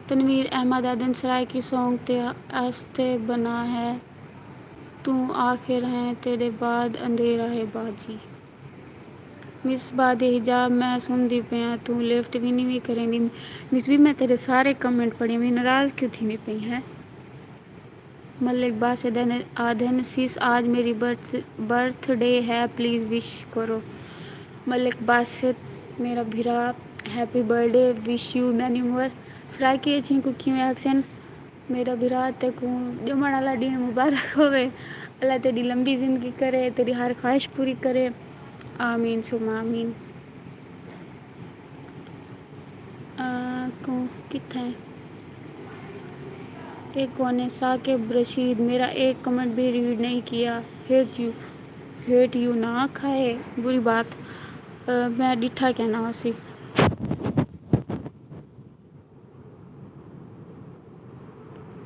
تنویر احمد آدھن سرائیکی سانگ تے آستے بنا ہے، توں آخر ہیں تیرے بعد اندھیرا ہے باجی۔ مصباح دے حجاب میں سندی پیاں، توں لفٹ وی نی وی کریندی۔ مصبی میں تیرے سارے کمنٹ پڑھے، میں ناراض کیوں تھیندی پئی ہے؟ ملک باسط آدھن سیس آج میری برتھ برتھ ڈے ہے، پلیز وش کرو۔ ملک باسط میرا بھرا، happy birth day, wish you many more. Saraiki اچ ہی کو کیوں ایکسن؟ میرا بھرا تیکوں ڄمݨ والا ݙینہہ مبارک ہووے۔ اللہ تیݙی لمبی زندگی کرے، تیݙی ہر خواہش پوری کرے۔ آمین ثم آمین۔ آ، کوں کتھے؟ اے کون ہے؟ ثاقب رشید، میرا ایک کمنٹ بھی ریڈ نہیں کیا۔ ہیٹ یو، ہیٹ یو نہ آکھا ہے، بری بات۔ آ، میں ݙٹھا کینا ہوسی۔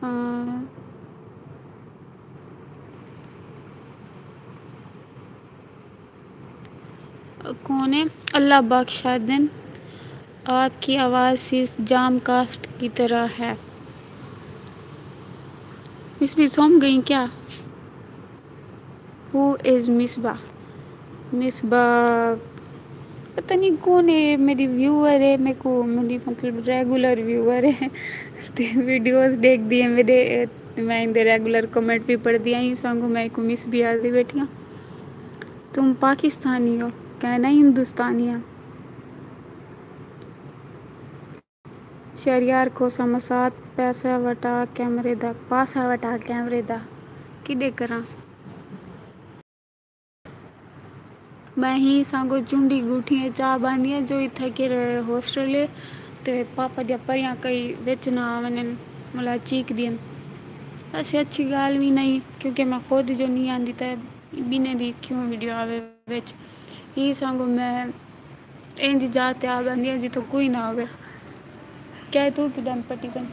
ہاں۔ کون ہے؟ اللہ بخش آدھن، آپ کی آواز سیس جام کاسٹ کی طرح ہے۔ اس میں سوم گئی کیا؟ ہو از مصباح؟ مصباح پتہ نہیں کون ہے، میری ویور ہے، میرے کو میری مطلب ریگولر ویور ہے تے ویڈیوز دیکھدی ہے میرے، میں ان دے ریگولر کمنٹ بھی پڑھدی آئی، سانگو میں کو مس بھی آدھی بیٹھی ہاں۔ تم پاکستانی ہو؟ کہنا ہندوستانی ہاں۔ شہریار کھوسہ مسات پیسہ وٹا کیمرے دا، پاسہ وٹا کیمرے دا کݙے کراں؟ میں ہی سانگو چنڈی گوٹھیاں چا باندیاں جو اتھا کے ہاسٹل ہے تے پاپا دیاں پریاں کئی وچ نہ آونن، ملا چیک دین۔ ایسی اچھی گال وی نہیں کیونکہ میں خود جو نہیں آندی تے بنے دی کیوں ویڈیو آوے وچ۔ ہی سانگو میں اینج جا تے آ ویندی ہاں جتھوں کوئی نہ ہووے۔ کیا ہے تو کی ڈن پٹی بن؟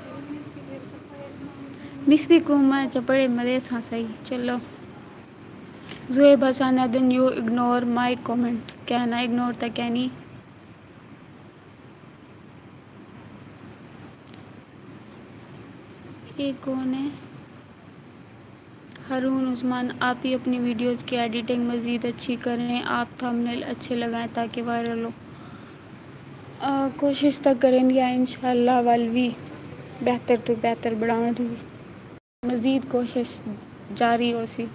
مس بھی کو میں چپڑے مرے ساں سہی۔ چلو۔ زویب حسن ادن، you ignore my comment۔ کہنا اگنور تاں کہنی۔ یہ کون ہے؟ ہارون عثمان، آپ ہی اپنی ویڈیوز کی ایڈیٹنگ مزید اچھی کریں، آپ تھمبنیل اچھے لگائیں تاکہ وائرل ہو۔ آ، کوشش تاں کریندی ہاں، انشاءاللہ ول وی بہتر توں بہتر بݨاوݨ دی مزید کوشش جاری ہوسی۔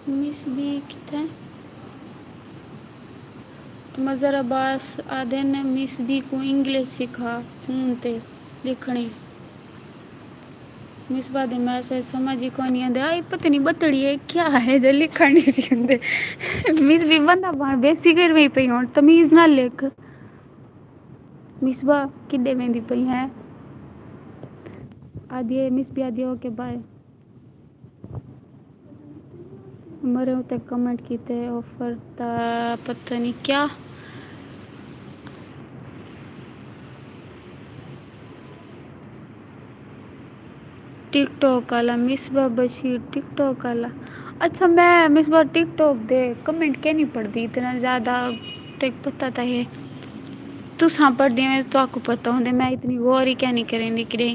مس بی کتھے؟ مظہر عباس آدھن، مس بی کوں انگلش سکھا، فون تے لکھݨی۔ مصباح دے میسج سمجھ ہی کونی آندے۔ آئی پتہ نہیں بتڑی ہے کیا ہے جو لکھݨ نہیں سی آندے۔ مس بی بندہ بھاویں بے فکر وی پئی ہون، تمیز نال لکھ۔ مصباح کݙے ویندی پئی ہے؟ آدھی ہے، مس بی آدھی ہے، اوکے بائے۔ مرے اتے کمنٹ کیتے آفر دا پتہ نہیں کیا۔ ٹک ٹاک آلا مصباح بشیر، ٹک ٹاک آلا۔ اچھا، میں مصباح ٹک ٹاک دے کمنٹ کینی پڑھدی اتنا زیادہ، تے پتہ تاں ہے۔ تساں پڑھدے میں تہاکوں پتہ ہوندے، میں اتنی غور ہی کینی کریندی کݙے۔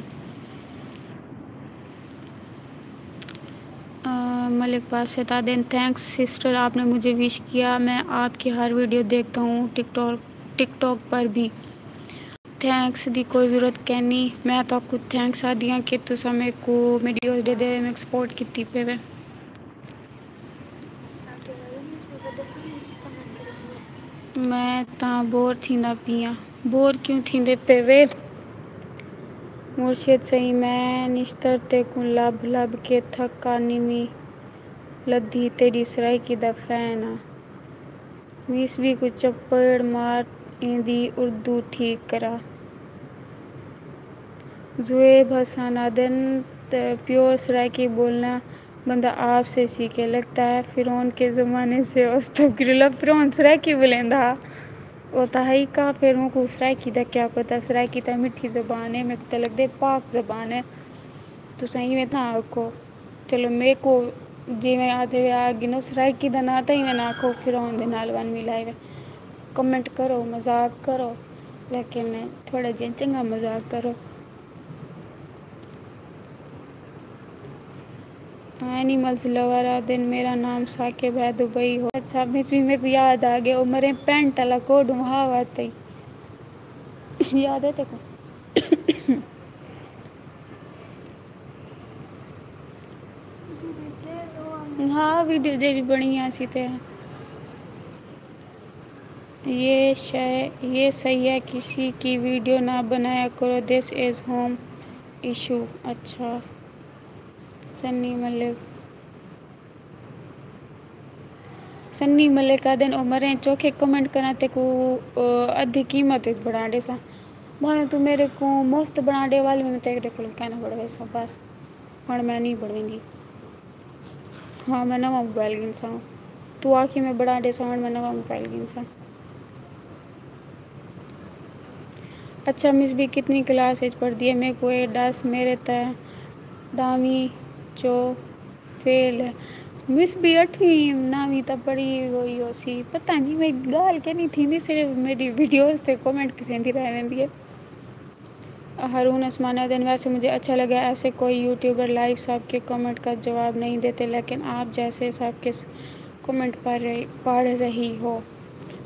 آ، ملک باسط آدھن، تھینکس سسٹر، آپ نے مجھے وش کیا، میں آپ کی ہر ویڈیو دیکھتا ہوں، ٹک ٹاک، ٹک ٹاک پر بھی۔ تھینکس دی کوئی ضرورت کینی، میں تہاکوں تھینکس آدھی ہاں کہ تساں میکوں ویڈیوز ݙیندے میں سپورٹ کیتی پئے وے۔ میں تاں بور تھیندا پیاں۔ بور کیوں تھیندے پئے وے؟ مرشد سئیں، میں نشتر تیکوں لبھ لبھ کے تھک آنی وی لدھی، تیݙی سرائیکی دا فین آں۔ ویس بی کوں چپڑ مار ایندی اردو ٹھیک کرا۔ زویب حسن آدن تے پیور سرائیکی بولنا بندہ آپ سے سیکھے، لگتا ہے فرعون کے زمانے سے۔ استغفر اللہ، فرعون سرائیکی بولیندا ہا؟ او تاں ہئی کافر، اونکوں سرائیکی دا کیا پتہ؟ سرائیکی تاں مٹھی زبان ہے، میکوں تاں لگدے پاک زبان ہے۔ تساں ایویں تاں آکھو۔ چلو میکوں جیویں آدھے وے آ گنو، سرائیکی دا ناں تاں ایویں نہ آکھو، فرعون دے نال ون ملائے وے۔ کمنٹ کرو، مذاق کرو، لیکن تھوڑا جیہاں چنگا مذاق کرو۔ اینیملز لور آدن، میرا نام ثاقب ہے، دبئی ہو۔ اچھا مس بی، میکوں یاد آ گئے، او مریں پینٹ والا کوڈ ہا واتئی۔ یاد ہے تیکوں؟ ہاں، ویڈیو جیڑھی بنی آسی تے۔ یہ شے، یہ صحیح ہے، کسی کی ویڈیو نہ بنایا کرو، this is home issue۔ اچھا، سنی ملک، سنی ملک آدن، او مریں چوکھے کمنٹ کراں تیکوں، او، ادھی قیمت وچ بنا ڈیساں۔ مانے تو میرے کو مفت بنا ڈے، والے میں تیرے کو کہنا پڑ ویسا، بس ہن میں نہیں بنویں گی۔ ہاں، میں نواں موبائل گھنساں۔ تو آکھی میں بڑا ڈے ساون میں نواں موبائل گھنساں۔ اچھا، مس بی کتنی کلاس وچ پڑھدی ہے؟ میکوں اے ڈس، میرے تے ڈاویں چو فیل ہے۔ مس بی اٹھویں نویں تاں پڑھی ہوئی ہوسی، پتہ نہیں میری گال کیا نہیں تھیندی، صرف میری ویڈیوز تے کمنٹ کریندی رہ ویندی ہے۔ ہارون عثمان آدھن، ویسے مجھے اچھا لگا ایسے کوئی یوٹیوبر لائیو صاحب کے کمنٹ کا جواب نہیں دیتے، لیکن آپ جیسے صاحب کے کمنٹ پڑھ رہی پڑھ رہی ہو۔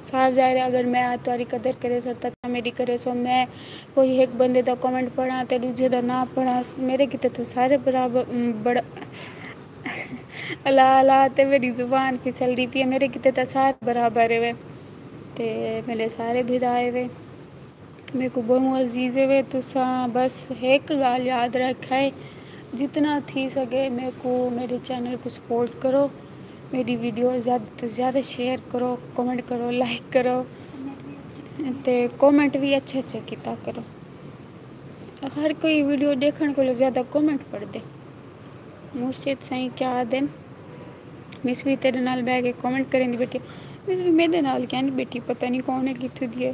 صاف ظاہر ہے، اگر میں آج تہاڈی قدر کرے سو تاں میڈی کرے سو۔ میں کوئی ہک بندے دا کمنٹ پڑھاں تے ڈوجھے دا نہ پڑھاں، میرے کیتے تاں سارے برابر، ام، بڑا الا الا تے میڈی زبان پھسلدی پئی ہے، میرے کیتے تاں سارے برابر ہے وے تے میڈے سارے بھرا ہے وے۔ میکوں بہوں عزیز ہے وے تساں، بس ہک گالھ یاد رکھائے، جتنا تھی سگے میکوں، میڈے چینل کوں سپورٹ کرو، میڈی ویڈیو زیادہ توں زیادہ شیئر کرو، کمنٹ کرو، لائک کرو تے کمنٹ وی اچھے اچھے کیتا کرو۔ ہر کوئی ویڈیو ڈیکھن کولوں زیادہ کمنٹ پڑھدے۔ مرشد سائیں کیا آدھن؟ مس وی تیڈے نال بہہ کے کمنٹ کریندی بیٹھی۔ مس وی میڈے نال کیا نہیں بیٹھی، پتہ نہیں کون ہے، کتھوں دی ہے۔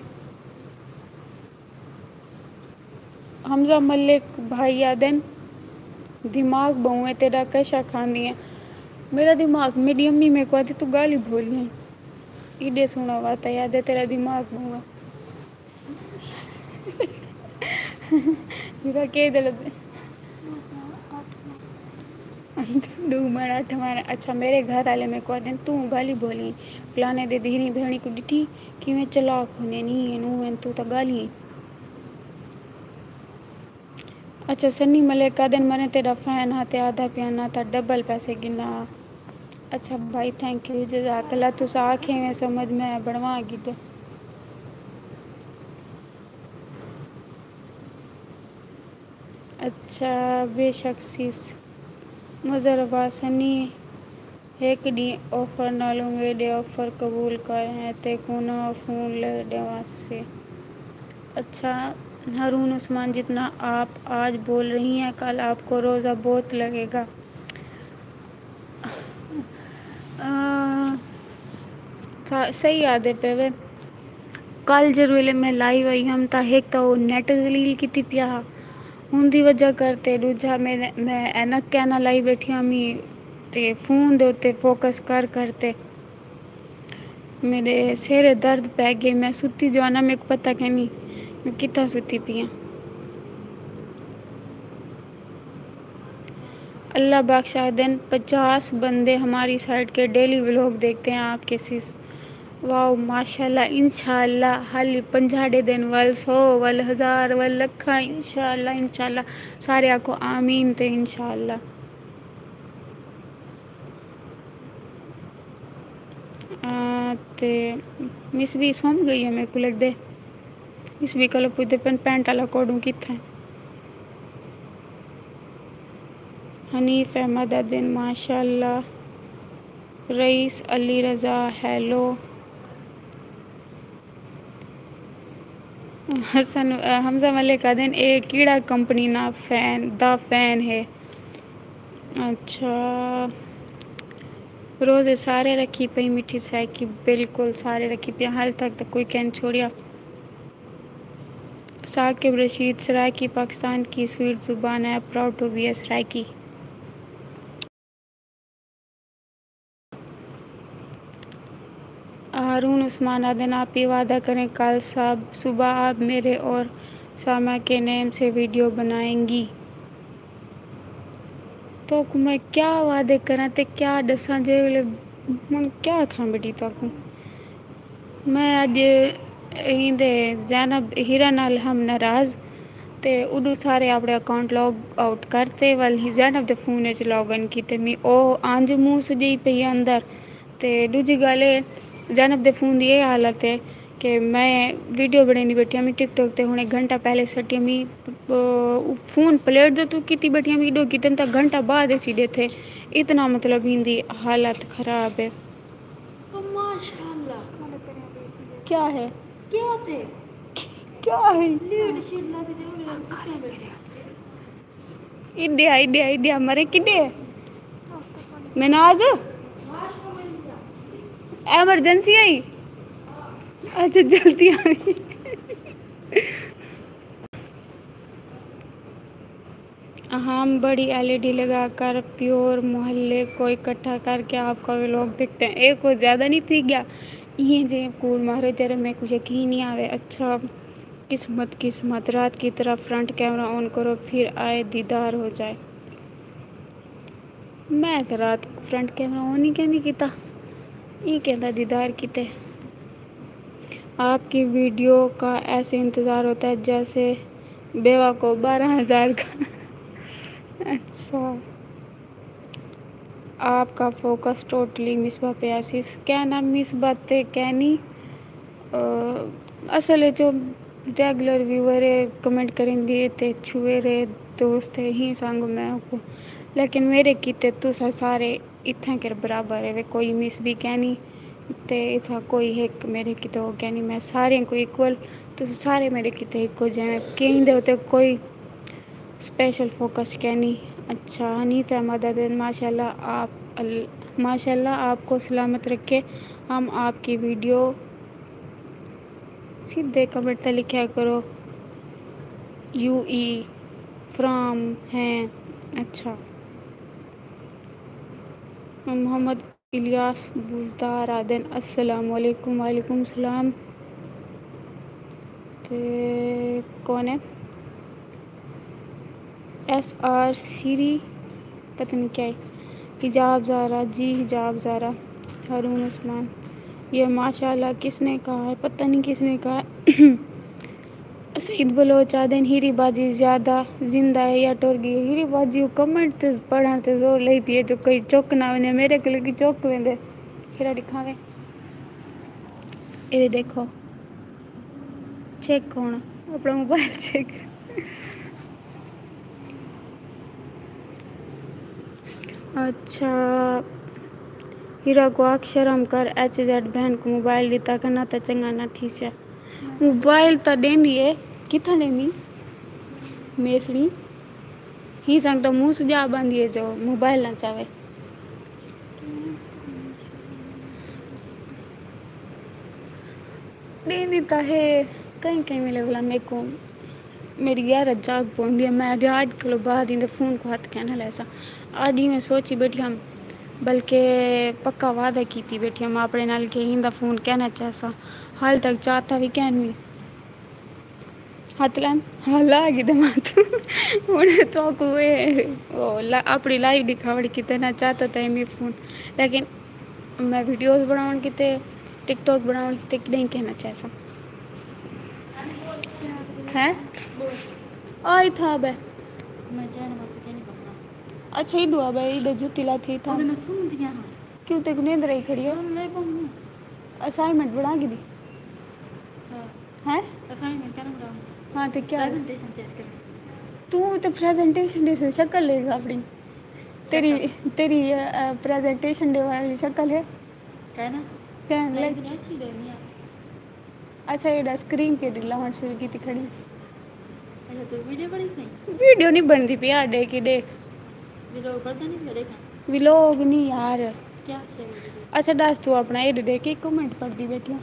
حمزہ ملک بھائی آدھن، دماغ بہوں ہے تیڈا، کشا کھاندی ہے۔ میرا دماغ، میڈی امی میکوں آدھی، تو گالھی بولی ہیں۔ ایڈے سوہنا وات ہے، آدھے تیرا دماغ بہوں ہے۔ میرا کے دل، ڈو ماڑا اٹھ ماڑا۔ اچھا، میرے گھر والے میکوں آدھن، توں گالھی بولی، فلانے دے دھیریں بھیݨیں کوں ڈٹھی، کیویں چلاک ہوندے نی ہن، اوں ہن توں تاں گالھی۔ اچھا، سنی ملک آدھن، مریں تیڈا فین ہا تے آدھا پیاں نہ تاں ڈبل پیسے گھنا۔ اچھا بھائی، تھینک یو، جزاک اللہ۔ تساں آکھے میں سمجھ میں بنوا گھدے۔ اچھا، بے شک سیس۔ مظہر عباس سنی، ہک ݙینہہ آفر نالوں میݙے آفر قبول کر، ہیں تیکوں نواں فون لے ݙیواں سے۔ اچھا، ہارون عثمان، جتنا آپ آج بول رہی ہیں، کل آپ کو روزہ بہت لگے گا۔ آ، سا-، صحیح آہدے پئے وے۔ کل جیڑھے ویلے میں لائیو آئی ہم تاں ہک تاں او نیٹ ذلیل کیتی پیا ہا، اوندی وجہ کر تے، ݙوجھا میں، میں عینک کینا لائی بیٹھی ہامی تے فون دے اتے فوکس کر کر تے میݙے سر درد پئے ڳئے۔ میں ستی جو آں ناں، میکوں پتہ کینی میں کتھاں ستی پئی آں۔ اللہ بخش آہدن، پچاس بندے ہماری سائٹ کے ڈیلی ولاگ دیکھتے ہیں آپ کے سیس۔ واؤ، ماشاءاللہ، انشاءاللہ، حالی پنجاہ ݙیہدن، ول سو، ول ہزار، ول لکھاں، انشاءاللہ، انشاءاللہ۔ سارے آکھو آمین تے انشاءاللہ۔ آ، تے مس بی سم ڳئی ہے، میکوں لڳدے۔ مس بی کولوں پچھدے پن، پینٹ والا کوڈوں کتھاں ہے؟ حنیف احمد آہدن، ماشاءاللہ۔ رئیس علی رضا، ہیلو۔ حسن، حمزہ ملک آہدن، اے کیڑا کمپنی نا فین، دا فین ہے؟ اچھا، روزے سارے رکھی پئی مٹھی سرائیکی؟ بالکل سارے رکھی پئی، حال تک تو کوئی کین چھوڑیا۔ ثاقب رشید، سرائیکی پاکستان کی سویٹ زبان ہے، پراؤڈ ٹو بی اے سرائیکی۔ ہارون عثمان آہدن، آپ یہ وعدہ کریں کل صبح آپ میرے اور سامہ کے نیم سے ویڈیو بنائیں گی۔ توکوں میں کیا وعدے کراں تے کیا ڈساں؟ جے ویلے ہن کیا آکھاں بیٹی توکوں؟ میں اج ایندے زینب ہیرا نال ہم ناراض، تے اڈو سارے اپنے اکاؤنٹ لاگ آؤٹ کرتے، ول ہی زینب دے فون وچ لاگ ان کیتے۔ می او آنج منہ سجئی پئی اندر۔ تے ڈوجھی گالھ اے، زینب دے فون دی اے حالت اے کہ میں ویڈیو بنڑیندی بیٹھی ہاں، می ٹک ٹاک تے ہن ایک گھنٹہ پہلے سٹی ہاں، می فون پلیٹ دے تو کیتی بیٹھی ہاں، می ایڈو کیتے تاں گھنٹہ بعد اسی ڈیتھے۔ اتنا مطلب ایندی حالت خراب اے۔ ماشاءاللہ۔ کیا ہے؟ کیا تھے؟ کیا ہے؟ لیٹ شیٹ لگی تے انہاں کتنے بجے؟ ایڈیا ایڈیا ایڈیا مرے کڈے؟ مناز، ایمرجنسی آئی؟ اچھا، جلدی آئی۔ ہم بڑی ایل ای ڈی لگا کر پیور محلے کو اکٹھا کر کے آپ کا ولاگ دیکھتے ہیں۔ ایک کو زیادہ نہیں تھی گیا؟ یہ جی کوڑ مارو تیرے، میں کو یقین نہیں آوے۔ اچھا، قسمت قسمت، رات کی طرح فرنٹ کیمرہ آن کرو، پھر آئے دیدار ہو جائے۔ میں تے رات فرنٹ کیمرہ آن ہی کینی کیتا، ای کیندا دیدار کیتے۔ آپ کی ویڈیو کا ایسے انتظار ہوتا ہے جیسے بیوہ کو بارہ ہزار کا۔ اچھا، آپ کا فوکس ٹوٹلی مصباح پہ آسیس۔ کہنا مصباح تے کینی، اصل وچ ریگولر ویور ہے، کمنٹ کریندی ہے تے چھوئے رہے دوست ہے ہی سانگو میں کو۔ لیکن میرے کیتے تساں سارے اتھاں کر برابر ہے، کوئی مس بھی کینی تے اتھاں کوئی ہک میرے کیتے ہو کینی۔ میں سارے کو ایکول، تساں سارے میرے کیتے ہکو جیویں کہیں دے ہوتے کوئی اسپیشل فوکس کینی۔ اچھا، حنیف احمد عدن، ماشاءاللہ آپ ال-، ماشاءاللہ آپ کو سلامت رکھے۔ ہم آپ کی ویڈیو سیدھے کمنٹ تے لکھیا کرو، یو ای فرام ہیں۔ اچھا، محمد الیاس بزدار آدن، السلام علیکم۔ وعلیکم السلام۔ تے کون ہے؟ ایس آر سری، پتہ نہیں کیا ہے۔ حجاب زارا، جی حجاب زارا۔ ہارون عثمان، یہ ماشاءاللہ کس نے کہا ہے؟ پتہ نہیں کس نے کہا ہے۔ سعید بلوچ آدن، ہیری باجی زیادہ زندہ ہے یا ٹر گئی ہے؟ ہیری باجی کو کمنٹ تے پڑھن تے زور لئی پیے جو کوئی چک نہ ویندے، میرے کول کی چک ویندے۔ پھر دکھاویں، اے دیکھو۔ چیک ہونا، اپنا موبائل چیک۔ اچھا، ہیرا کو آکھ شرم کر، ایچ زیڈ بہن کو موبائل ڈتا کر، نہ تا چنگا نہ تھی سیا۔ موبائل تا ڈیندی ہے، کتھا ڈیندی؟ میسڑی۔ ہی سنگ تو منہ سجا باندھی ہے جو موبائل نہ چاہے۔ ݙیندی تاں ہے، کہیں کہیں ویلے ولا میکوں میݙی غیرت جاڳ پوندی ہے۔ میں آہدی ہاں، اڄ کلھوں بعد ایندے فون کوں ہتھ کائناں لیساں۔ اڄ ایویں سوچی ٻیٹھی ہم، بلکہ پکا وعدہ کیتی ٻیٹھی ہم اپݨے نال کہ ایندا فون کائناں چاساں۔ حال تک چاتا وی کائنی۔ ہتھ لائم، ہاں، لا گھدے ماتھوں۔ ہݨ تہاکوں اے، او، لا-، اپݨی لائیو ݙکھاوݨ کیتے نہ چاتا تاں اے میݙا فون۔ لیکن میں ویڈیوز بݨاوݨ کیتے، ٹک ٹاک بݨاوݨ کیتے کݙاہیں کائناں چاساں۔ ہیں؟ آ اتھاں آ ٻہہ۔ اچھا، ایݙو آ ٻہہ، ایݙو جتی لاتھی اتھاں۔ کیوں تیکوں نیندر آئی کھڑی ہے؟ اسائنمنٹ بݨا گھدی؟ ہیں؟ اسائنمنٹ کیا بݨاؤں؟ ہاں، تے کیا؟ پریزنٹیشن تیار کرݨی۔ توں تے پریزنٹیشن ݙیسیں، شکل ݙیکھ اپݨی۔ تیری، شکل۔ تیری، آ، پریزنٹیشن ݙیوݨ والی شکل ہے۔ ہے نا؟ کیا میں لگ- اتنی اچھی ݙیندی ہاں۔ اچھا، ایݙا اسکرین تے ݙلا ہݨ شروع کیتی کھڑی۔ اچھا، تو ویڈیو بݨی سائیں؟ ویڈیو نہیں بݨدی پئی، آ ݙے کے ݙیکھ۔ ویڈیو بݨدا نہیں پیا، ݙیکھاں۔ ولاگ نہیں یار۔ کیا شے ویڈیو؟ اچھا ݙس، توں اپݨا ایݙے ݙے کے کمنٹ پڑھدی ٻیٹھی آں۔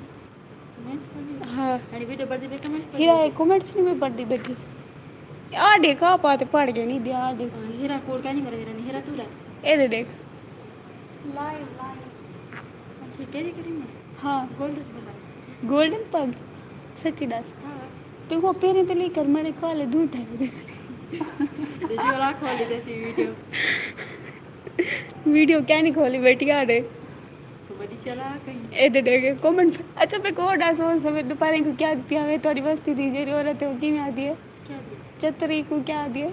کمنٹس پڑھدی؟ ہاں۔ یعنی ویڈیو بݨدی پئی، کمنٹس پڑھدی ہیرا، پئی؟ اے کمنٹس نہیں میں پڑھدی ٻیٹھی۔ آ ݙیکھ، آپ تے پڑھ کے نہیں ݙے، آ ݙیکھ۔ ہاں، ہیرا کوڑ کائنی مرے، ہیرا نہیں، ہیرا تو رہ۔ ایݙے ݙیکھ۔ اچھا، کیا جی کریں میں؟ ہاں۔ گولڈن پڑھا۔ گولڈن پڳ؟ سچی ݙس۔ ہاں۔ تے وہ پیریں تے لے کر مرے کالے دوں ٹھہر دے۔ تے جی والا کھولی دیتی ویڈیو۔ ویڈیو کیا نہیں کھولی ٻیٹھی آ ݙے۔ تو ودی چلا کہیں۔ ایݙے ݙے کے کمنٹ۔ اچھا، میں کو ݙس، سویرے دوپہریں کو کیا پیا وے تہاݙی وستی دی جیڑھی عورت ہے، وہ کیویں آہدی ہے؟ کیا جی؟ چتری کو کیا آہدی ہے؟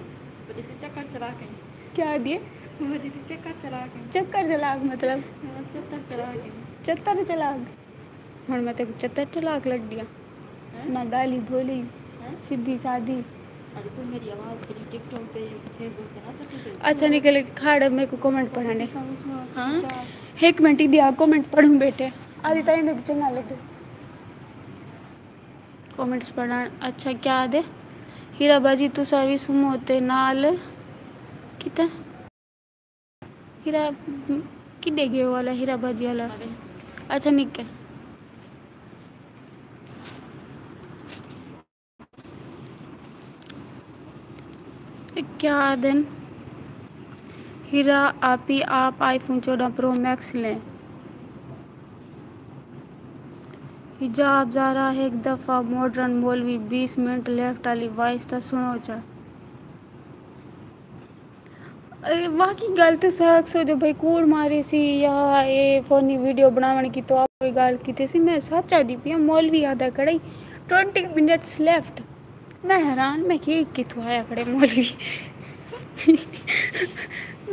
ودی تو چکر چلا کہیں۔ کیا آہدی ہے؟ ودی تو چکر چلا کہیں۔ چکر چلاک مطلب؟ ہاں، چکر چلا کہیں۔ چتر چلاک۔ ہݨ میں تیکوں چتر چلاک لڳدی ہاں؟ ہاں؟ نہ ڳالھی ٻولی، ہاں؟ سدھی سادھی۔ ارے تو میری آواز میری ٹک ٹاک تے فیس بک تے نہ سکتی۔ اچھا نکل کھاڑ، میکوں کمنٹ پڑھݨ ݙے۔ ہاں؟ ہک منٹ، ایݙا کمنٹ پڑھوں ٻیٹھے۔ آہدی تاں میکوں چنڳا لڳے۔ کمنٹس پڑھݨ۔ اچھا، کیا آہدے؟ ہیرا باجی، تساں وی سمو تے نال کیتا؟ ہیرا کݙے ڳئے والا، ہیرا باجی والا؟ اچھا، نکل۔ کیا آہدن؟ ہیرا آپی آپ آئی فون چوݙاں پرو میکس لیں۔ حجاب زہرا ہک دفعہ ماڈرن مولوی بیس منٹ لیفٹ آلی وائس تاں سݨو چا۔ اے واقعی ڳالھ تساں آکھسو جو بھئی کوڑ ماری سی یا اے فنی ویڈیو بݨاوݨ کیتوں آپ کوئی ڳالھ کیتی سی، میں سچ آہدی پیاں، مولوی آہدا کھڑا ہئی، ٹوئنٹی منٹس لیفٹ۔ میں حیران، میں کہیا کتھوں آیا کھڑے مولوی۔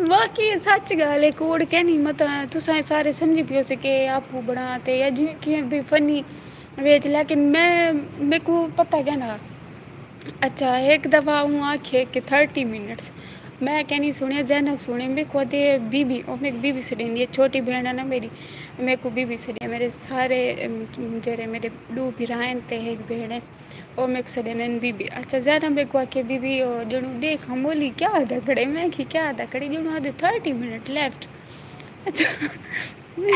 واقعی سچ ڳالھ ہے، کوڑ کینی، مطلب تساں سارے سمجھی پیوسے کہ آپو بݨا تے یا جی کیویں بھی فنی وچ، لیکن میں، میکوں پتہ کینی ہا۔ اچھا، ہک دفعہ اوں آکھے کہ تھرٹی منٹس، میں کینی سُݨیا، زینب سُݨے، میکوں آہدے بی بی، او میکوں بی بی سݙیندی ہے، چھوٹی بھیݨ ہے نا میری، میکوں بی بی سݙیندی ہے۔ میرے سارے، ام، جیڑھے میرے ݙو بھرا ہن تے ہک بھیݨ ہے، او میکوں سݙیندن بی بی۔ اچھا، زینب میکوں آکھے، بی بی، او ڄݨوں ݙیکھ ہاں مولوی کیا آہدا کھڑے؟ میں آکھیا، کیا آہدا کھڑے؟ ڄݨوں آہدے تھرٹی منٹ لیفٹ۔ اچھا، میں،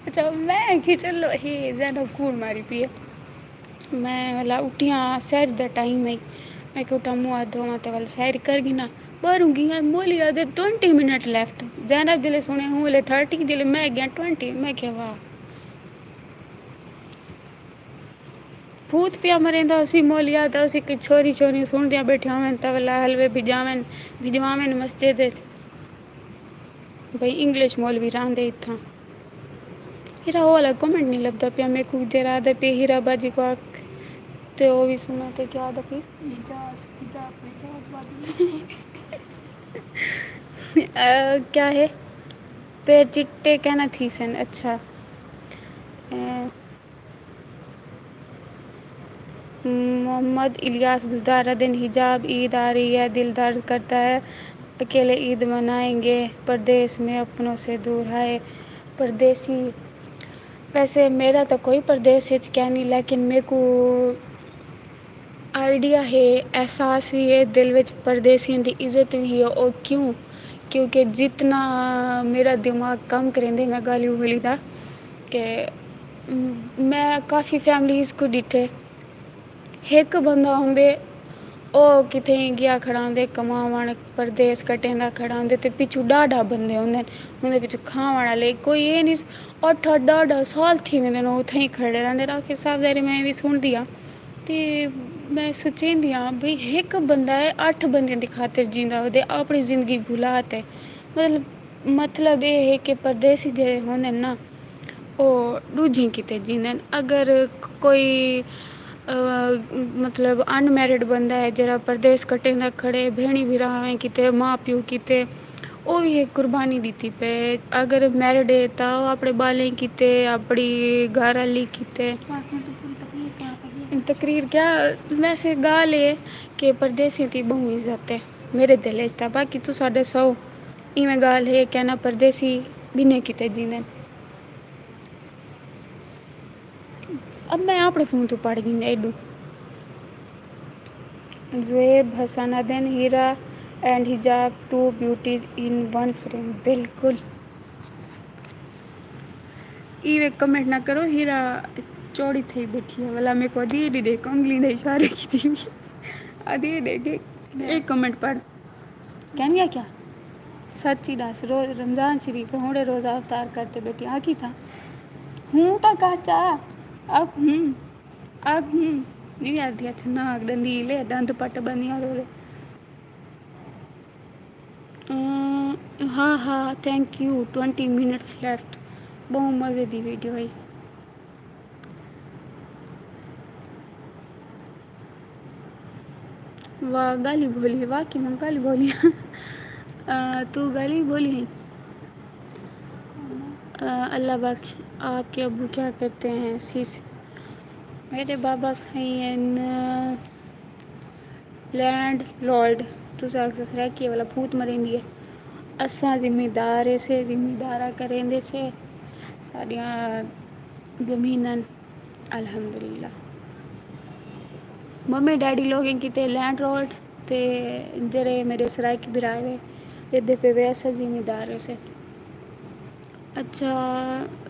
اچھا، میں آکھیا، چلو، ہے زینب کوڑ ماری پئی ہے۔ میں ولا اٹھیاں، سحر دا ٹائم ہئی۔ میں کہیا اٹھاں، منہ ہتھ دھوواں تے ول سحر کر گھناں۔ ٻاہروں ڳیاں، مولوی آہدے ٹوئنٹی منٹ لیفٹ۔ زینب جلے سُݨے ہوں لے تھرٹی، جلے میں ڳیاں ٹوئنٹی۔ میں کہیا واہ۔ بھوت پیا مریندا ہوسی، مولوی آہدا ہوسی کہ چھوری چھوری سُݨدیاں ٻیٹھیاں ہوون تاں ولا حلوے بھجاون، بھجواون مسجد اچ۔ بھئی انگلش مولوی رہندے اتھاں۔ ہیرا، او والا کمنٹ نہیں لبھدا پیا میکوں، جیڑھا آہدا پیا ہیرا باجی کوں آکھ تے او وی سُݨاں تے کیا آہدا پیا؟ اعجاز، اعجاز، اعجاز باجی۔ اے، کیا ہے؟ پیر چٹے کینا تھیسن؟ اچھا۔ اے، محمد الیاس بزدار آہدن، حجاب، عید آ رہی ہے، دل درد کرتا ہے، اکیلے عید منائیں گے، پردیس میں اپنوں سے دور ہائے پردیسی۔ ویسے میݙا تاں کوئی پردیس اچ کینی، لیکن میکوں آئیڈیا ہے، احساس وی ہے، دل وچ پردیسیاں دی عزت وی ہے۔ او کیوں؟ کیونکہ جتنا میݙا دماغ کم کریندے، میں ڳالھیں ٻولی دا کہ میں کافی فیملیز کوں ݙٹھے، ہک بندہ ہوندے، او کتھیں ڳیا کھڑا ہوندے کماوݨ، پردیس کٹیندا کھڑا ہوندے تے پچھوں ݙاہ ݙاہ بندے ہوندن، اوندے پچھوں کھاوݨ آلے۔ کوئی اے نی، اٹھ اٹھ ݙاہ ݙاہ سال تھی ویندن، او اتھائیں کھڑے رہندے۔ آخر صاحب ظاہر میں وی سُݨدی ہاں تے میں سوچیندی ہاں بھئی ہک بندہ ہے، اٹھ بندیاں دی خاطر جیندا ودے، اپݨی زندگی بھلا تے۔ مطلب، مطلب اے ہے کہ پردیسی جیڑھے ہوندن نا، او ݙوجھیں کیتے جیندن۔ اگر کوئی، آ، مطلب، ان میرڈ بندہ ہے، جیڑھا پردیس کٹیندا کھڑے، بھیݨیں بھراویں کیتے، ماء پیو کیتے، او وی ہک قربانی ݙتی پئے۔ اگر میرڈ ہے، تاں او اپݨے ٻالیں کیتے، اپݨی گھر آلی کیتے۔ تقریر کیا؟ ویسے ڳالھ ہے کہ پردیسیں دی ٻہوں عزت ہے میݙے دل اچ تاں۔ باقی تساں ݙسو، ایویں ڳالھ ہے کہ نہ پردیسی ٻنہیں کیتے جیندن؟ اب میں اپݨے فون توں پڑھ گھن ایݙو۔ زویب حسن ادن Hira and Hijab two beauties in one frame. بالکل۔ ایویں کمنٹ نہ کرو، ہیرا چوڑی تھئی بیٹھی ہے، ولا میکوں ادھی ڈے کنگلی دے اشارے کیتی۔ ادھی ڈے کے ایک کمنٹ پڑھ۔ کہنگیا کیا؟ سچی ڈس، روز رمضان شریف ہے، ہنڑے روزہ افطار کر تے بیٹھی آں، کیتا؟ ہوں تاں کر چا۔ اگ ہوں، اگ ہوں۔ نہیں آدھی، اچھا نہ آگ ڈندی لے، دند پٹ بندیاں رولے۔ ہاں ہاں، think U. Twenty minutes left. بہوں مزے دی ویڈیو ہئی۔ واہ گالی بولی، واہ کہ میں گالی بولی ہاں۔ تو گالی بولی ہیں۔ اللہ بخش، آپ کے ابو کیا کرتے ہیں سیس؟ میرے بابا سائیں ہیں لینڈ لارڈ، تساں آکھسو سرائیکی والا بھوت مریندی ہے۔ اساں ذمہ دار ہے سے، ذمہ دارا کریندے سے ساڈیاں زمیناں۔ الحمدللہ۔ ممی ڈیڈی لوگیں کیتے لینڈ لارڈ تے جڑے میرے سرائیکی بھرا ہے، ایدے پہ ویسا ذمہ دار ہے سے۔ اچھا،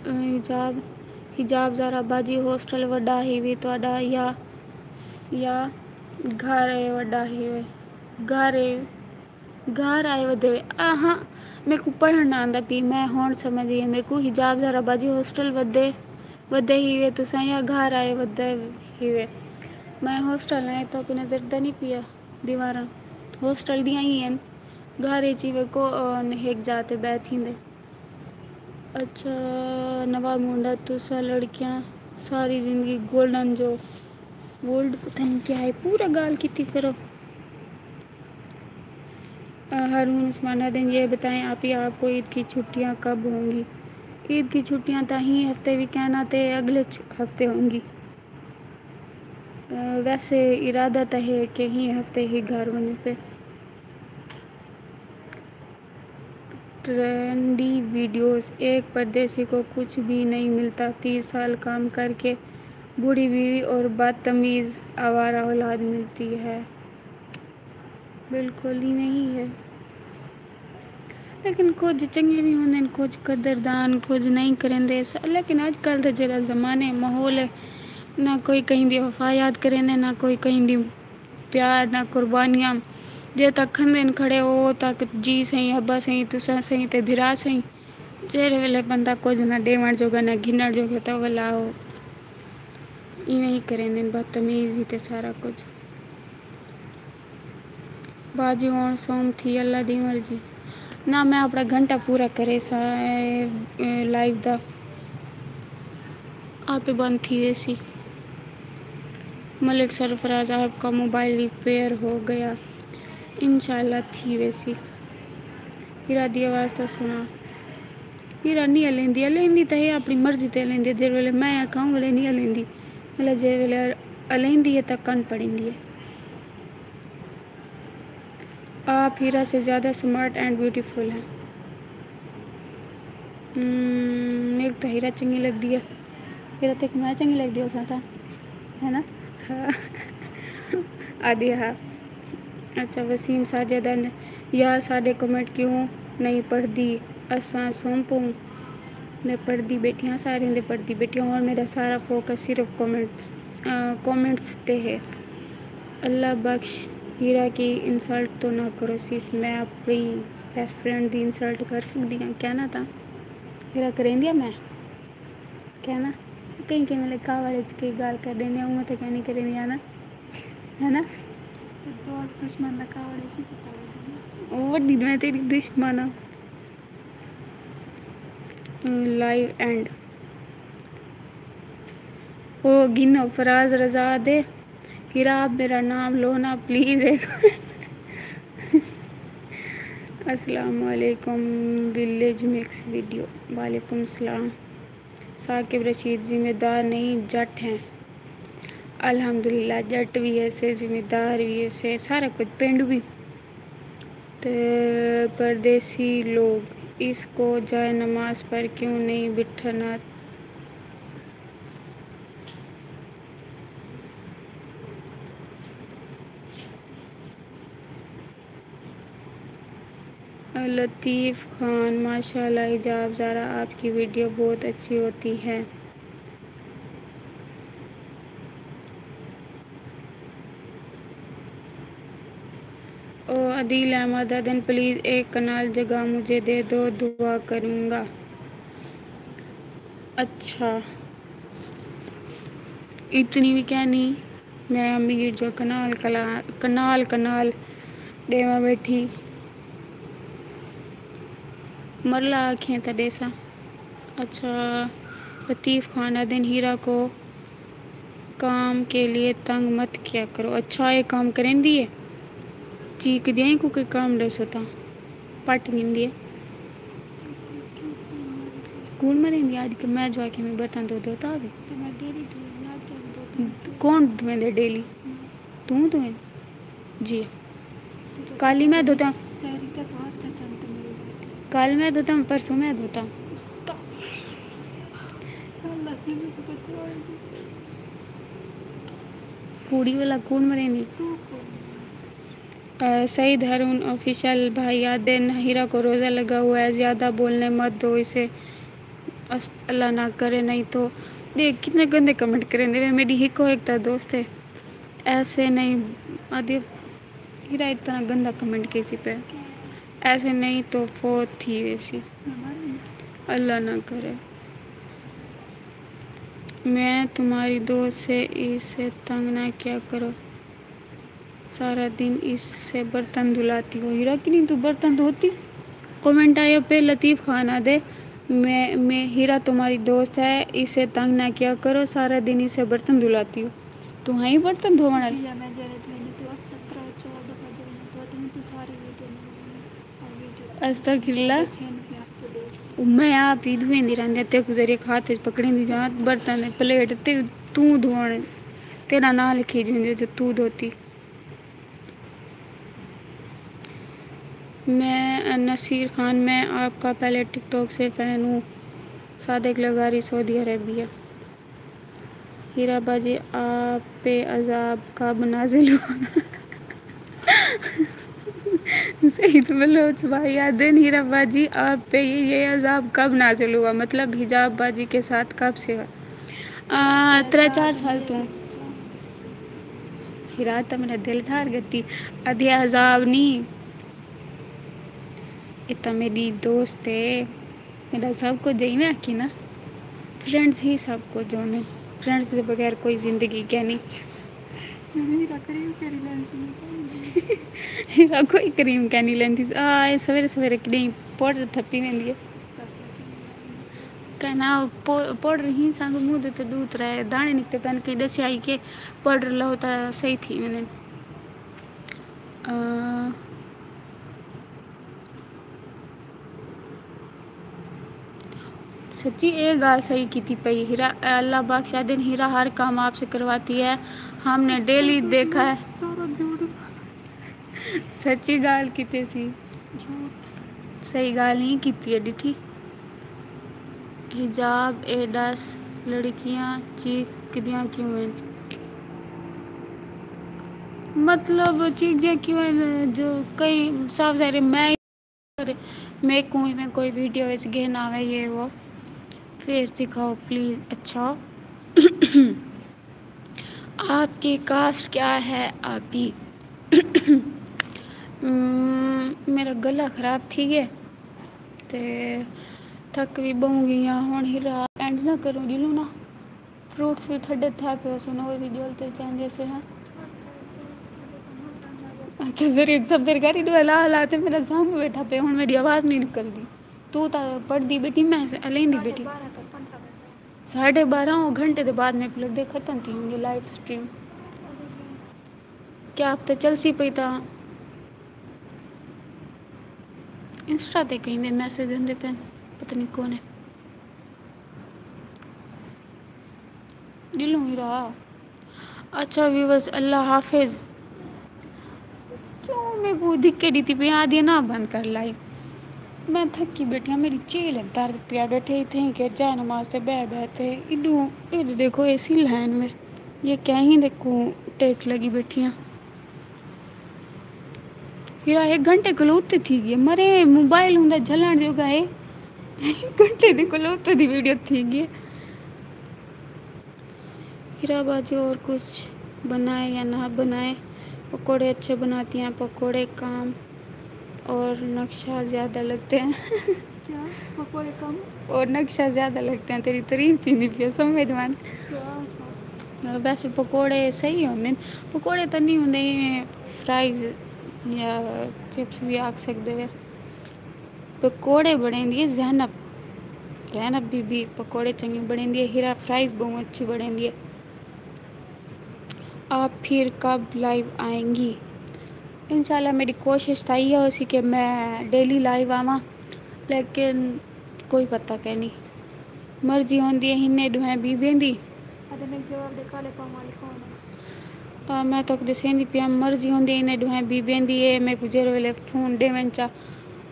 حجاب، حجاب زہرا باجی ہاسٹل وݙا ہیوی تہاݙا یا یا گھر اے وݙا ہیوے؟ گھر اے، گھر آئے ودے وے۔ آہاں، میکوں پڑھݨ نہ آندا پی، میں ہݨ سمجھ ڳئی۔ میکوں حجاب زہرا باجی ہاسٹل ودے ودے ہیوے تساں یا گھر آئے ودے ہیوے؟ میں ہاسٹل آئے تو کو نظر دا نہیں پیا دیواراں ہاسٹل دیاں ہی ہیں۔ گھر اچ ہی ویکو ہک جا تے ٻہہ تھیندے۔ اچھا نواب منڈا، تساں لڑکیاں ساری زندگی گولڈن جو، گولڈ پتہ نہیں کیا ہے، پورا گال کیتی پھرو۔ ہارون عثمان آدھے، یہ بتائیں آپ ہی آپ کو عید کی چھٹیاں کب ہوں گی؟ عید کی چھٹیاں تاں ہی ہفتے وی کہنا تے اگلے ہفتے ہوں گی۔ ویسے ارادہ تاں ہے کہ ہی ہفتے ہی گھر ونڄوں پئے۔ ٹرینڈی ویڈیوز، ایک پردیسی کو کچھ بھی نہیں ملتا، تیس سال کام کر کے بوڑھی بیوی اور بدتمیز آوارہ اولاد ملتی ہے۔ بالکل ہی نہیں ہے۔ لیکن کچھ چنگے بھی ہوندے، کچھ قدردان، کچھ نہیں کریندے۔ لیکن اج کل دا جڑا زمانہ ہے، ماحول ہے، نہ کوئی کہیں دی وفا یاد کریندے، نہ کوئی کہیں دی پیار نہ قربانیاں۔ جے تک کھندن کھڑے او تک جی سئیں، ابا سئیں، تساں سئیں تے بھرا سئیں۔ جیڑھے ویلے بندہ کجھ نہ ݙیوݨ جوگا نہ گھنݨ جوگا تاں ولا او ایویں ہی کریندن، بدتمیز ہی تے سارا کجھ۔ باجی ہݨ سوم تھی، اللہ دی مرضی۔ نہ میں اپݨا گھنٹہ پورا کرے سا لائیو دا۔ آپ بند تھی ویسی۔ ملک سرفراز آپ کا موبائل ریپیئر ہو گیا۔ انشاءاللہ تھی ویسی۔ ہیرا دی آواز تاں سݨا۔ ہیرا نہیں الیندی، الیندی تاں ہے اپݨی مرضی تے الیندی ہے، جیڑھے ویلے میں آکھاں اوں ویلے نہیں الیندی، مطلب جیڑھے ویلے الیندی ہے تاں کن پڑیندی ہے۔ آپ ہیرا سے زیادہ سمارٹ اینڈ بیوٹیفل ہیں۔ میک تاں ہیرا چنگی لگدی ہے۔ ہیرا تیکوں میں چنگی لگدی ہوساں تاں، ہے نا؟ ہاں۔ آدھی ہا۔ اچھا وسیم ساجد، یار ساڈے کمنٹ کیوں نہیں پڑھدی؟ اساں سم پوں۔ میں پڑھدی بیٹھی ہاں، سارے دے پڑھدی بیٹھی ہاں، اور میرا سارا فوکس صرف کمنٹس کمنٹس تے ہے۔ اللہ بخش، ہیرا کی انسلٹ تو نہ کرو سیس، میں اپݨی بیسٹ فرینڈ دی انسلٹ کر سڳدی ہاں کیا؟ نہ تاں ہیرا کریندی ہاں میں کیا؟ نہ کہیں کہیں ویلے کاوڑ اچ کئی ڳالھ کر ݙیندی ہاں، اوں تے کہیں نہیں کریندی ہاں نا، ہے نا؟ تے دوست دشمن دا کاوڑ اچ ہی پتہ لڳدا نا۔ وݙی میں تیری دشمن ہاں۔ Live and. او گھنو فراز رضا دے، ہیرا آپ میرا نام لو نا پلیز۔ السلام علیکم ویلیج مکس ویڈیو۔ وعلیکم السلام۔ ثاقب رشید، ذمہ دار نہیں، جٹ ہیں۔ الحمدللہ، جٹ وی ہیسے، ذمہ دار وی ہیسے، سارا کجھ، پنڈ وی۔ تے پردیسی لوگ اس کو جائے نماز پر کیوں نہیں بٹھنا؟ لطیف خان، ماشاءاللہ، حجاب زارا، آپ کی ویڈیو بہت اچھی ہوتی ہے۔ او عدیل احمد ادن، پلیز ایک کنال جگہ مجھے دے دو، دعا کروں گا۔ اچھا، اتنی بھی کہنی۔ میں امیر جو کنال کلا-، کنال، کنال ݙیواں ٻیٹھی۔ مرلا آکھیں تاں ݙیساں۔ اچھا، لطیف خان ادن، ہیرا کو کام کے لیے تنگ مت کیا کرو۔ اچھا، اے کام کریندی ہے؟ چیک دیاں کو کوئی کام ݙیسو تاں پٹ گھندی ہے۔ کوڑ مریندی اڄ کہ میں جو آکھے میں برتن دھو دھوتا ہوے۔ کون دھویندے ڈیلی؟ توں دھویں؟ جی۔ کل ہی میں دھوتا۔ کل میں دھوتا، پرسوں میں دھوتا۔ کوڑی والا کوڑ مریندی؟ سعید ہارون آفیشل بھائی آدھے، ہیرا کو روزہ لگا ہوا ہے، زیادہ بولنے مت دو اسے، اس-، اللہ نہ کرے، نہیں تو۔ دیکھ کتنے گندے کمنٹ کریں دے، میری ہک ہو ایک تا دوست ہے، ایسے نہیں۔ آدھے، ہیرا اتنا گندا کمنٹ کیسی پہ، ایسے نہیں تو فوت تھی ویسی، اللہ نہ کرے۔ میں تمہاری دوست سے، اسے تنگ نہ کیا کرو۔ سارا دن اس سے برتن دھلاتی ہو۔ ہیرا کی نہیں تو برتن دھوتی؟ کمنٹ آیا پہ لطیف خان آدھے، میں، میں، ہیرا تمہاری دوست ہے، اسے تنگ نہ کیا کرو، سارا دن اسے برتن دھلاتی ہو۔ تو ہیں ہی برتن دھووݨ والی۔ استغفر اللہ۔ میں آپ ہی دھویندی رہندی، تے گزاری ہتھ وچ پکڑیندی جاں برتن، پلیٹ تے توں دھووݨ، تیرا ناں لکھی جوندی جو توں دھوتی۔ میں نصیر خان، میں آپ کا پہلے ٹک ٹاک سے فین ہوں۔ صادق لغاری، سعودی عربیہ۔ ہیرا باجی، آپ پہ عذاب کب نازل ہوا؟ سعید بلوچ بھائی آدھن، ہیرا باجی، آپ پہ یہ، یہ عذاب کب نازل ہوا؟ مطلب، حجاب باجی کے ساتھ کب سے ہوا؟ آ، ترے چار سال توں۔ ہیرا تاں میرا دل ٹھار گتی۔ ادھے عذاب نہیں۔ اے تاں میری دوست ہے۔ میرا سب کچھ ہے، میں آکھی نا، فرینڈز ہی سب کچھ ہوندے۔ فرینڈز دے بغیر کوئی زندگی کینی۔ ہیرا کوئی کریم کینی لیندی۔ آ، اے سویرے سویرے کݙیں پاؤڈر تھپی ویندی ہے۔ کہنا پو-، پاؤڈر ہی سانگے منہ دے تے ݙو ترے داݨے نکتے پن، کہیں ݙسیا ہی کہ پاؤڈر لاؤ تاں صحیح تھی ویندے۔ آ، سچی اے ڳالھ صحیح کیتی پئی۔ ہیرا، اللہ بخش آدھن، ہیرا ہر کام آپ سے کرواتی ہے، ہم نے ڈیلی دیکھا ہے۔ سارا جھوٹ۔ سچی ڳالھ کیتے سی۔ جھوٹ۔ صحیح ڳالھ نہیں کیتی ہے، ݙٹھی۔ حجاب اے ݙس، لڑکیاں چیکدیاں کیوں ہن؟ مطلب، چیکدیاں کیوں ہن؟ جو کئی صاف ظاہر ہے، میں میکوں ایویں کوئی ویڈیو وچ گھن آوے، یہ وہ۔ فیس دکھاؤ پلیز۔ اچھا، آپ کی کاسٹ کیا ہے آپی؟ م، میرا گلا خراب تھی ڳئے تے تھک وی ٻہوں ڳئی ہاں۔ ہݨ ہیرا اینڈ نہ کروں، ڄلوں نا۔ فروٹس وی ٹھڈے تھئے پئے ہوسن، او وی ڄل تے چاہندے سے ہاں۔ اچھا، ذریعہ صاحب تیرے گھر ہی ݙو ہلا ہلا تے میرا زام بیٹھا پئے، ہݨ میری آواز نہیں نکلدی۔ توں تاں پڑھدی بیٹھی، میں الیندی بیٹھی۔ ساڑھے بارہ، او گھنٹے دے بعد میکوں لڳدے ختم تھی ویندی لائیو سٹریم۔ کیا پتہ چلسی پئی تاں انسٹا تے کہیں دے میسج ہوندے پئن، پتہ نہیں کون ہے۔ ڄلوں ہیرا۔ اچھا ویورز، اللہ حافظ۔ کیوں میکوں دھکے ݙتی پئی، آہدی نہ بند کر لائیو۔ میں تھکی بیٹھی ہاں، میری چیل درد پیا ٻیٹھے، اتھیں کہ جائے نماز تے ٻہہ ٻہہ تے۔ ایݙوں، ایݙ ݙیکھو اے سی لائن میں، یہ کہیں دے کوں ٹیک لڳی بیٹھی ہاں۔ ہیرا ہک گھنٹے کلوتے تھی ڳئے، مرے موبائل ہوندا جھلݨ جوڳا ہے۔ ہک گھنٹے دی کلوتے دی ویڈیو تھی ڳئے۔ ہیرا باجو اور کچھ بنائے یا نہ بنائے، پکوڑے اچھے بناتی ہیں، پکوڑے کام اور نقشہ زیادہ لگتے ہیں۔ کیا؟ پکوڑے کم؟ اور نقشہ زیادہ لگتے ہیں، تیری تعریف تھیندی پئی ہے، سمجھ مان۔ کیا؟ ویسے پکوڑے صحیح ہوندے ہن، پکوڑے تاں نہیں ہوندے، ایویں فرائز یا چپس بھی آکھ سکدے وے۔ پکوڑے بݨیندی ہے زینب، زینب بی بی پکوڑے چنڳے بݨیندی ہے، ہیرا فرائز ٻہوں اچھی بݨیندی ہے۔ آپ پھر کب لائیو آئیں گی؟ انشاءاللہ میری کوشش تاں ایہا ہوسی کہ میں ڈیلی لائیو آواں، لیکن کوئی پتہ کینی۔ مرضی ہوندی ہے ہنیں ݙوہیں بیبیں دی۔ اتے میکوں جواب ݙے، کالے پاؤں والی کون ہے؟ آ، میں تاکوں ݙسیندی پیاں، مرضی ہوندی ہے ہنیں ݙوہیں بیبیں دی ہے، میکوں جیڑھے ویلے فون ݙیون چا۔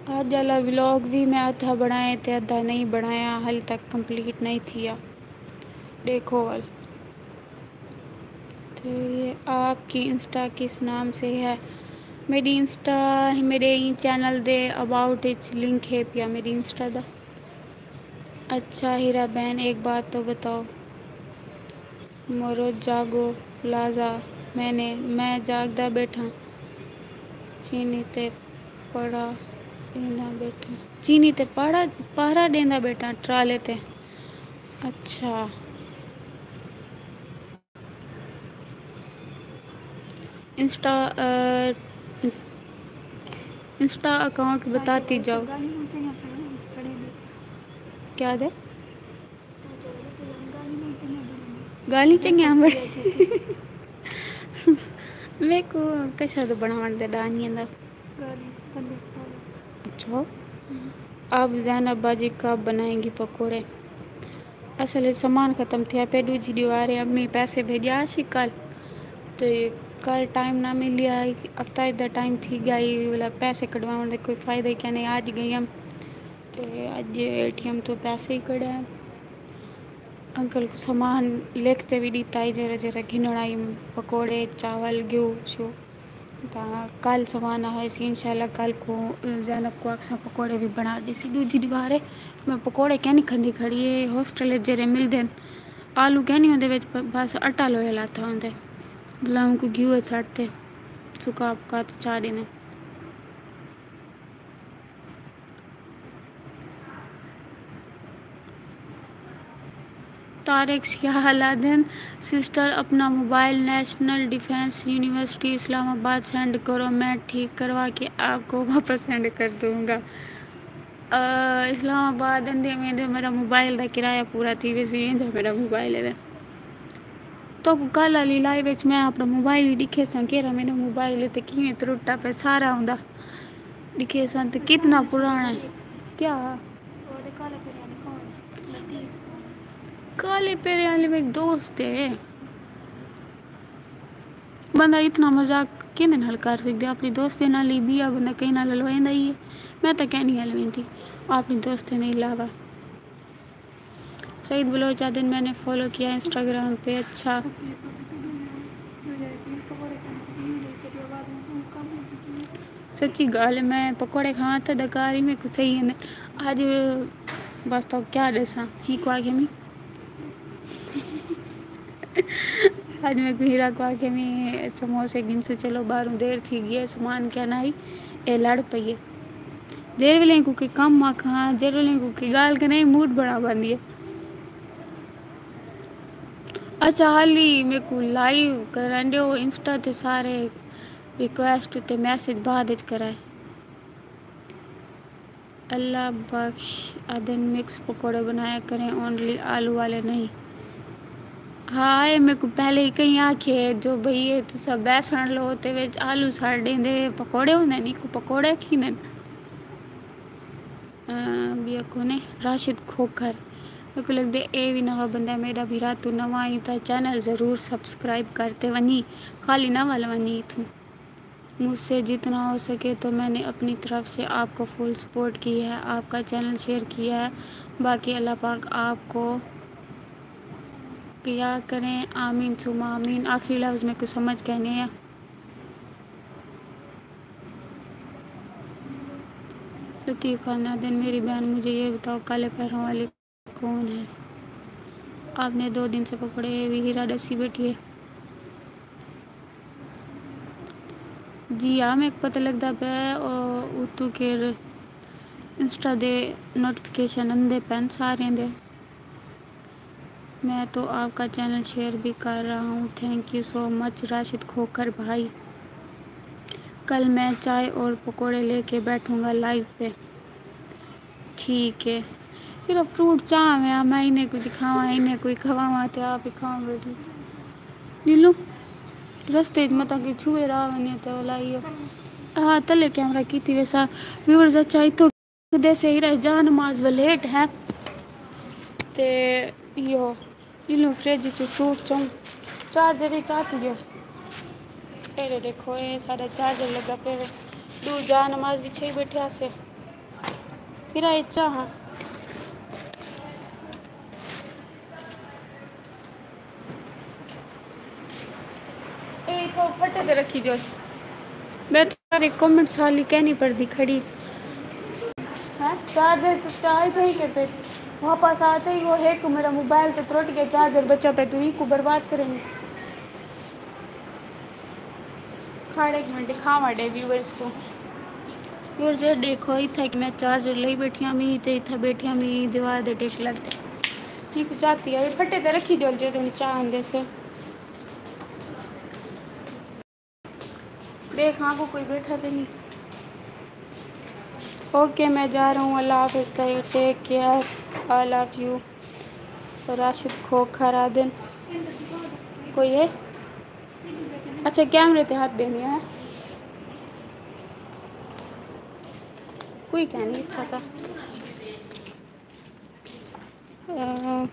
اڄ آلا ولاگ وی میں ادھا بݨائے تے ادھا نہیں بݨایا، حالی تک کمپلیٹ نہیں تھیا۔ ݙیکھو ول۔ تے یہ آپ کی انسٹا کس نام سے ہے؟ میݙی انسٹا، میݙے ایں چینل دے اباؤٹ اچ لنک ہے پیا میݙی انسٹا دا۔ اچھا ہیرا بہن، ایک بات تو بتاؤ۔ مرو جاڳو لازا، میں نے، میں جاڳدا ٻیٹھاں۔ چینی تے پڑا ݙیندا ٻیٹھاں۔ چینی تے پڑا، پہرا ݙیندا ٻیٹھاں ٹرالے تے۔ اچھا۔ انسٹا، آ، انسٹا اکاؤنٹ بتاتی جاؤ۔ کیا دے؟ ڳالھیں چنڳیاں بݨ-، میکوں کشا تو بݨاوݨ دے ݙاہ نہیں آندا۔ اچھا، اب زینب باجی کب بنائیں گی پکوڑے؟ اصل اچ سامان ختم تھیا پئے، ݙوجھی ݙیوار ہے، امی پیسے بھیجا سی کل، تے کل ٹائم نہ ملیا، ہفتہ دا ٹائم تھی ڳیا، ولا پیسے کڈھواوݨ دے کوئی فائدہ ہی کائنی۔ اڄ ڳئی ہم تے اڄ اے ٹی ایم توں پیسے ہی کڈھائے۔ انکل کوں سامان لکھ تے وی ݙتا ہئی، جیڑھا جیڑھا گھنݨ آئی، پکوڑے، چاول، گھیو شو۔ تاں کل سامان آ ہوئے سی، انشاءاللہ کل کوں زینب کوں آکھساں پکوڑے وی بݨا ݙیسی۔ ݙوجھی ݙیوار ہے، میں پکوڑے کینی کھاندی کھڑی ہے، ہاسٹل اچ جیڑھے ملدن، آلو کینی ہوندے وچ، پ-، بس آٹا لویا لاتا ہوندے۔ بلاؤں کوں گھیو اچ سٹ تے سکا پکا تے چا ݙیندے۔ طارق سیال آہدن، سسٹر اپنا موبائل نیشنل ڈیفنس یونیورسٹی اسلام آباد سینڈ کرو، میں ٹھیک کروا کے آپ کو واپس سینڈ کر دوں گا۔ آ، اسلام آباد اندے ویندے میرا موبائل دا کرایہ پورا تھی ویسی، ایندا میرا موبائل ہے۔ تو کل والی لائیو وچ میں اپنا موبائل ہی ݙکھیساں، کیڑھا میرا موبائل ہے تے کیویں ترٹا پیا سارا ہوندا۔ ݙکھیساں تے کتنا پرانا ہے۔ کیا؟ کالے پیرے والے میرے دوست ہے۔ بندہ اتنا مذاق کیندے نال کر سڳدے؟ اپݨی دوستیں نال ہی ٻیا بندہ کہیں نال ہلویندا ہی ہے۔ میں تاں کہیں نہیں ہلویندی اپݨی دوستیں دے علاوہ۔ سعید بلوچ آہدن، میں نے فالو کیا انسٹاگرام پہ۔ اچھا۔ سچی ڳالھ ہے، میں پکوڑے کھاواں تاں ݙکار ہی میکوں صحیح ہن۔ اڄ بس تاں کیا ݙساں، ہی کو آ گیا میں۔ اڄ میکوں ہیرا کوں آکھیا میں سموسے گھنسوں، چلو ٻاہروں دیر تھی ڳئی ہے، سامان کیا نہ ہئی، اے لڑ پئی ہے۔ جیڑھے ویلے کوں کوئی کم آکھاں، جیڑھے ویلے کوں کوئی ڳالھ کریں، موڈ بݨا پاندی ہے۔ اچھا، حالی میکوں لائیو کرݨ ݙیو، انسٹا تے سارے ریکویسٹ تے میسج بعد وچ کرائے۔ اللہ بخش آہدن، مکس پکوڑے بنایا کریں، اونلی آلو والے نہیں۔ ہاں، اے میکوں پہلے ہی کہیں آکھے جو بھئی اے تساں بیسݨ لو تے وچ آلو سڑ ݙیندے، پکوڑے ہوندے نہیں، کو پکوڑے کھیندن۔ آ، ٻیا کونے؟ راشد کھوکھر۔ میکوں لڳدے اے وی نواں بندہ ہے، میݙا بھرا توں نواں آئیں تاں چینل ضرور سبسکرائب کر تے ونڄی، خالی نہ ول ونڄی اتھوں۔ مجھ سے جتنا ہو سکے تو میں نے اپنی طرف سے آپ کو فل سپورٹ کی ہے، آپ کا چینل شیئر کیا ہے، باقی اللہ پاک آپ کو کیا کریں، آمین ثم آمین۔ آخری لفظ میکوں سمجھ کائنی آیا۔ لطیف خان نادن، میری بہن، مجھے یہ بتاؤ، کالے پیروں والی کون ہے؟ آپ نے دو دن سے پکوڑے، اے وی ہیرا ڈسی بیٹھی ہے۔ جی ہاں، میک پتہ لگدا پیا، او اتو کے انسٹا دے نوٹیفکیشن اندے پین سارے دے۔ میں تو آپ کا چینل شیئر بھی کر رہا ہوں، تھینک یو سو مچ راشد کھوکھر بھائی۔ کل میں چائے اور پکوڑے لے کے بیٹھوں گا لائیو پہ۔ ٹھیک ہے۔ پھر فروٹ چاہ میں میں انہیں کوئی دکھاواں، انہیں کوئی کھواواں تے آپ ہی کھاواں بیٹھی۔ نیلو، رستے وچ متاں کہ چھوئے راہ ونجے تے ولا ایہو۔ ہاں، تلے کیمرہ کیتی ویسا۔ ویورز، اچھا، اتھوں دے سے ہیرا جاہ نماز و لیٹ ہے۔ تے ایہو، ایلوں فریج چوں فروٹ چوں چارجر ہی چاتی گیا۔ اے ݙیکھو، اے سارا چارجر لڳا پیا ہے۔ ݙو جاہ نماز وچھائی بیٹھے ہاسے۔ پھر آ اچا ہاں۔ اے اتھوں پھٹے تے رکھی جو۔ میں سارے کمنٹ سالی کہنی پڑھدی کھڑی۔ ہاں، چارجر تو چارج نہیں کرتے۔ واپس آتے ہی وہ ہے کہ میرا موبائل تو ترٹ گیا، چارجر بچا پہ تو ہی کو برباد کریں گے۔ کھڑ ایک منٹ دکھاواں ݙے ویورز کوں۔ ویورز، اے ݙیکھو، اتھا ہک میں چارجر لئی بیٹھی ہاں، میں تے اتھا بیٹھی ہاں، میں دیوار دے ٹک لڳ تے۔ ہک چاتی آئی، پھٹے تے رکھی جو، جے توں چاہ آندے سے۔ ݙیکھاں کو کوئی بیٹھا تے نہیں۔ اوکے، میں جا رہا ہوں، اللہ حافظ، take care, I love you. Rashid Khokhar آدن۔ کوئی ہے؟ اچھا، کیمرے تے ہتھ ݙیندی ہے۔ کوئی کہہ نہیں اچھا تھا۔ آ،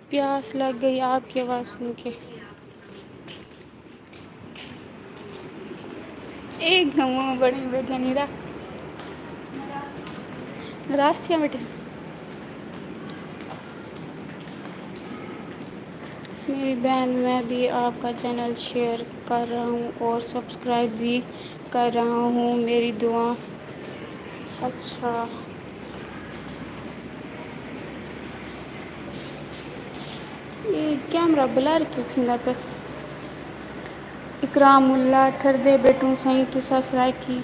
پیاس لگ گئی آپ کی آواز سن کے۔ ایک دم بڑی بیٹھے نیرا۔ ناراض تھیا بیٹے۔ میری بہن، میں بھی آپ کا چینل شیئر کر رہا ہوں اور سبسکرائب بھی کر رہا ہوں، میری دعا۔ اچھا، یہ کیمرہ بلر کیوں تھیندا پیا؟ اکرام اللہ ٹھردے بیٹوں سائیں، تساں سرائیکی،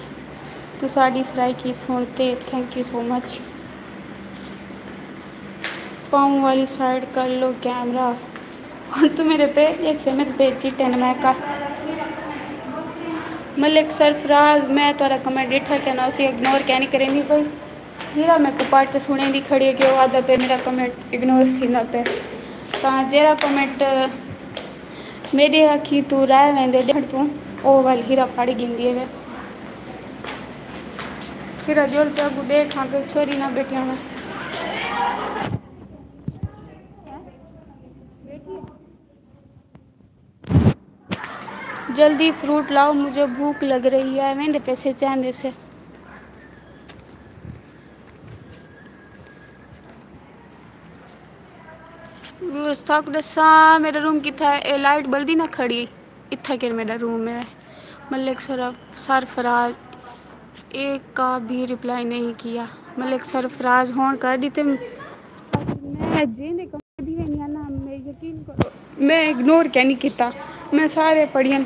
تساڈی سرائیکی سن تے، تھینک یو سو مچ۔ پاؤں والی سائیڈ کر لو کیمرہ۔ ہݨ توں میݙے پیر ݙیکھسیں، میݙے پیر چٹے نے۔ میں کا، ملک سرفراز، میں تہاݙا کمنٹ ݙٹھا کائنی، اسی اگنور کائنی کریندی پئی۔ ہیرا میکوں پڑھ تے سݨیندی کھڑی ہے کہ او آہدا پئے میݙا کمنٹ اگنور تھیندا پئے۔ تاں جیڑھا کمنٹ میݙے اکھیں توں رہ ویندے ݙیکھݨ توں، او ول ہیرا پڑھ گھندی ہے۔ ہیرا جول تے اڳوں ݙیکھاں کہ چھوری نہ بیٹھی ہووے۔ جلدی فروٹ لاؤ، مجھے بھوک لگ رہی ہے۔ ویندے پیسے چاہندے سے۔ ویورز، تہاکوں ݙساں میݙا روم کتھا ہے؟ اے لائٹ بلدی نہ کھڑی، اتھا کر میݙا روم ہے۔ ملک سر، سرفراز ایک کا بھی رپلائی نہیں کیا۔ ملک سرفراز ہون کر ݙتے۔ میں جیندے کمرے دی ویندی ہاں نا، میں یقین کرو، میں اگنور کائنی کیتا، میں سارے پڑھین۔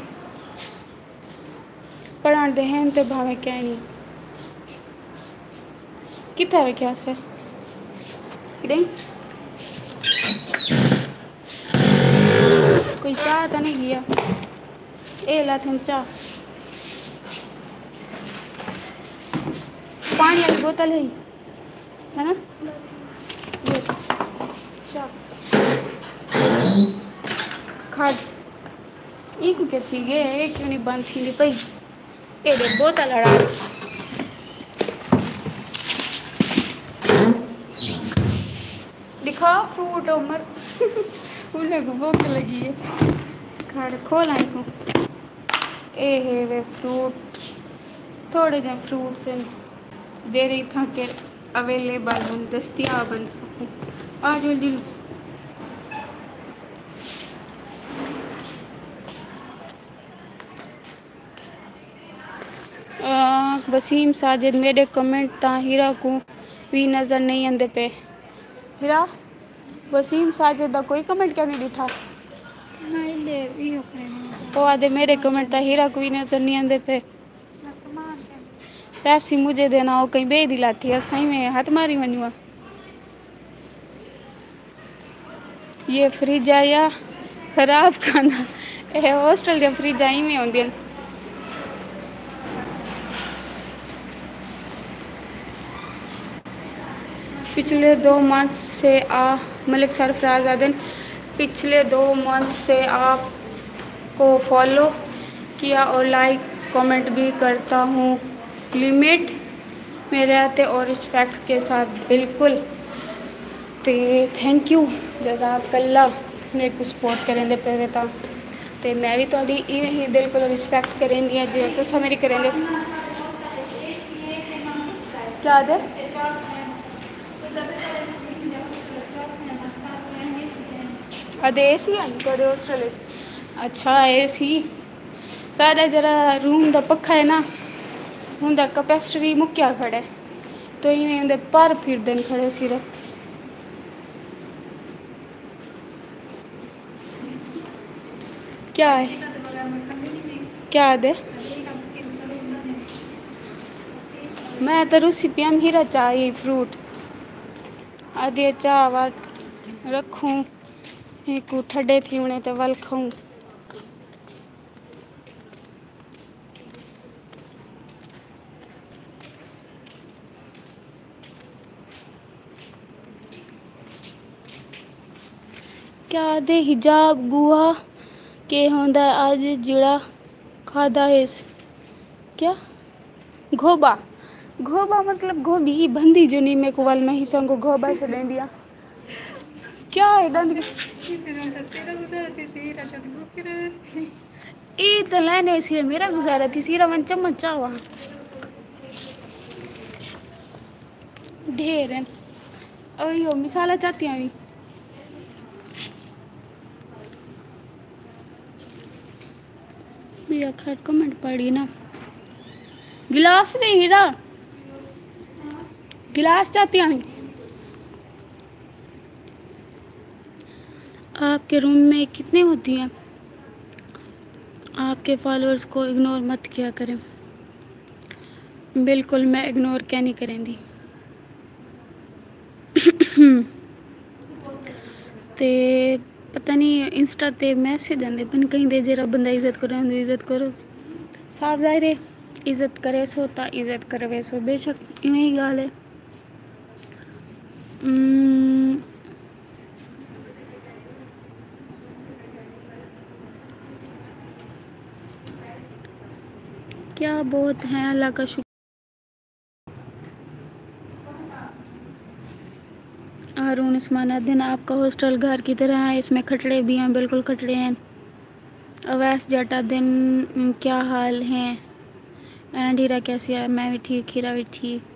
پڑھݨ دے ہن تے بھاویں کائنی۔ کتھا رکھیا سے؟ اݙے؟ کوئی چاہ تاں نہیں گیا؟ اے لاتھن چاہ۔ پاݨی والی بوتل ہے؟ ہے نا؟ یہ چا۔ کھاج۔ ایکوں کیا تھی ڳئے؟ اے کیوں نہیں بند تھیندی پئی؟ اے ݙے بوتل اڑا۔ ݙکھا فروٹ عمر۔ انہیں کو بھوک لڳی ہے۔ کھڑ کھولاں ایکوں۔ اے ہے وے فروٹ۔ تھوڑے جے فروٹس ہن جیڑھے اتھاں کے اویلیبل ہن، دستیاب ہن ساکوں۔ آ جو جی۔ وسیم ساجد، میݙے کمنٹ تاں ہیرا کوں وی نظر نئیں آندے پئے۔ ہیرا، وسیم ساجد دا کوئی کمنٹ کیوں نئیں ݙٹھا؟ او آہدے میݙے کمنٹ تاں ہیرا کوں وی نظر نئیں آندے پئے۔ پیپسی مجھے دینا، او کہیں ٻئے دی لاتی، اساں ایویں ہتھ ماری ونڄوں آں۔ یہ فریج آیا خراب کھانا۔ اے ہاسٹل دیاں فریجاں ایویں ہوندیاں۔ پچھلے دو منتھ سے آ ملک سرفراز آہدن، پچھلے دو منتھ سے آپ کو فالو کیا اور لائک کمنٹ بھی کرتا ہوں۔ لمٹ میں رہتے اور رسپیکٹ کے ساتھ، بالکل۔ تے تھینک یو، جزاک اللہ، میرے کو سپورٹ کریں دے پے وے تاں۔ تے میں بھی تہاݙی ایویں ہی بالکل رسپیکٹ کریں دی ہاں جیویں تساں میری کریں دے۔ کیا دے؟ ادے اے سی ہے تہاݙے ہاسٹل وچ؟ اچھا، اے سی۔ ساݙا جیڑھا روم دا پکھا ہے نا، اوندا کیپیسٹر ہی مکیا کھڑا ہے، تو ایویں اوندے پر پھردن کھڑے صرف۔ کیا ہے؟ کیا دے؟ میں تے روسی پیام ہیرا چاہ، اے فروٹ۔ ادے چاہ وال رکھوں، ہیکوں ٹھڈے تھیوݨے تے ول کھاؤں۔ کیا آہدے حجاب گوہا کے ہوندا ہے اج جیڑھا کھادا ہیس؟ کیا؟ گھوبا۔ گھوبا مطلب گھوبی بندی جو نی میکوں ول میں ہی سنگو گھوبا سݙیندی آں۔ کیا ہے ݙند؟ اے تے لینے سی میرا گزارا تھی سیرا ون چمچ چاوا۔ ڈھیر ہیں۔ اوہی ہو، مثالہ چاتی آویں۔ بیا خیر کمنٹ پڑھی نا۔ گلاس بھی ہیرا۔ گلاس چاتی آویں۔ آپ کے روم میں کتنے ہوتی ہیں؟ آپ کے فالوورز کو اگنور مت کیا کریں۔ بالکل میں اگنور کیا نہیں کریں دی۔ تے پتہ نہیں انسٹا تے میسج آندے پن کہیں دے، جیڑھا بندہ عزت کرے اوندی عزت کرو۔ صاف ظاہر ہے عزت کرے سو تا عزت کروے سو، بے شک ایویں ہی ڳالھ ہے۔ ام، کیا بہت ہیں، اللہ کا شکر۔ ہارون عثمان آہدن، آپ کا ہاسٹل گھر کی طرح ہے، اس میں کھٹڑے بھی ہیں، بالکل کھٹڑے ہیں۔ اویس جٹ آہدن، کیا حال ہیں؟ اینڈ ہیرا کیسی ہے؟ میں بھی ٹھیک، ہیرا بھی ٹھیک۔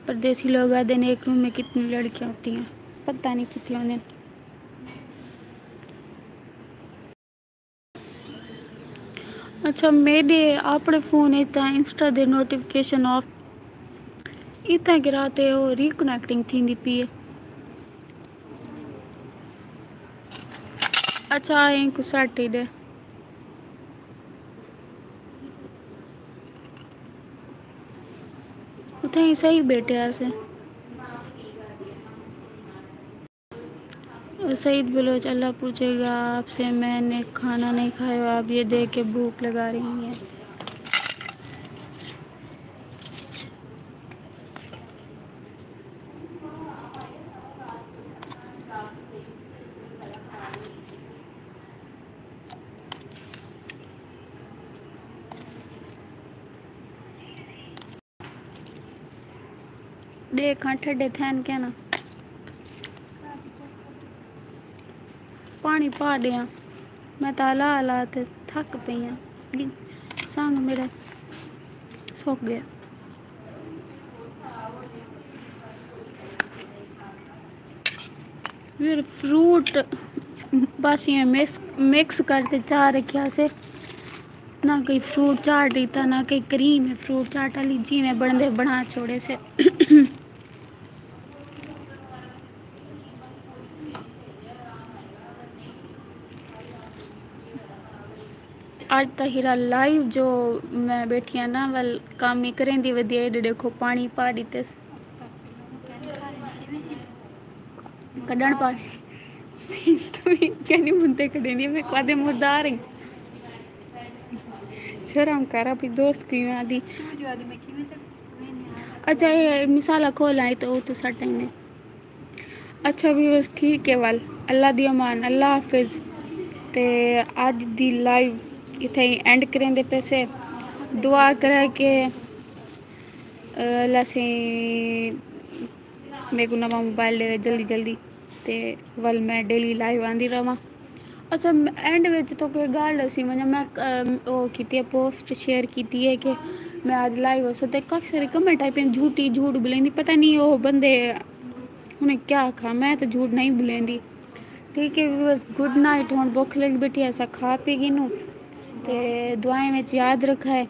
پردیسی لوگ آہدن، ایک روم میں کتنی لڑکیاں ہوتی ہیں؟ پتہ نہیں کتنی ہوندین۔ اچھا، میݙے اپݨے فون اچ تاں انسٹا دے نوٹیفکیشن آف اتھاں کرا تے او ریکنیکٹنگ تھیندی پئی ہے۔ اچھا، اینکوں سیٹ ہی ݙے۔ اتھاں ہی صحیح ٻیٹھے ہاسے۔ سعید بلوچ، اللہ پوچھے گا آپ سے، میں نے کھانا نہیں کھایا، آپ یہ دیکھ کے بھوک لگا رہی ہیں۔ ݙیکھاں ٹھڈے تھین کینا۔ پاݨی پا ݙیاں۔ میں تاں ہلا ہلا تے تھک پئی آں۔ سنگ میݙا سک ڳئے۔ پھر فروٹ بس ایویں مکس، مکس کر تے چا رکھیا سے۔ نہ کوئی فروٹ چاٹ ݙتا، نہ کوئی کریم ہے فروٹ چاٹ والی، جیویں بݨدے بݨا چھوڑے سے۔ اڄ تاں ہیرا لائیو جو میں ٻیٹھی ہاں نا، ول کم ہی کریندی ودی ہے۔ ایݙے ݙیکھو پاݨی پا ݙتے۔ کݙݨ پاݨی۔ تمہیں کیا نہیں بنتے کݙیندی، میں کو آدھے مردار ہیں۔ شرم کر، اپݨی دوست کیوں آدھی۔ اچھا، یہ مثالہ کھول آئے تو، تو سٹ ہے۔ اچھا ویورز، ٹھیک ہے، ول اللہ دی امان، اللہ حافظ۔ تے اڄ دی لائیو اتھے ہی اینڈ کریندے پئے سے۔ دعا کرے کہ، اے، اللہ سئیں میکوں نواں موبائل ݙیوے جلدی جلدی، تے ول میں ڈیلی لائیو آندی رہواں۔ اچھا، اینڈ وچ تو کوئی ڳالھ ݙسی ونڄاں، میں، ام، او کیتی ہے، پوسٹ شیئر کیتی ہے کہ میں اڄ لائیو ہساں، تے کافی سارے کمنٹ آئے پئے، جھوٹی جھوٹ بولیندی، پتہ نہیں او بندے انہیں کیا آکھا، میں تو جھوٹ نہیں بولیندی۔ ٹھیک ہے ویورز، گڈ نائٹ۔ ہݨ بھکھ لڳ ٻیٹھی، اساں کھا پی گھنوں، تے دعائیں وچ یاد رکھا ہے۔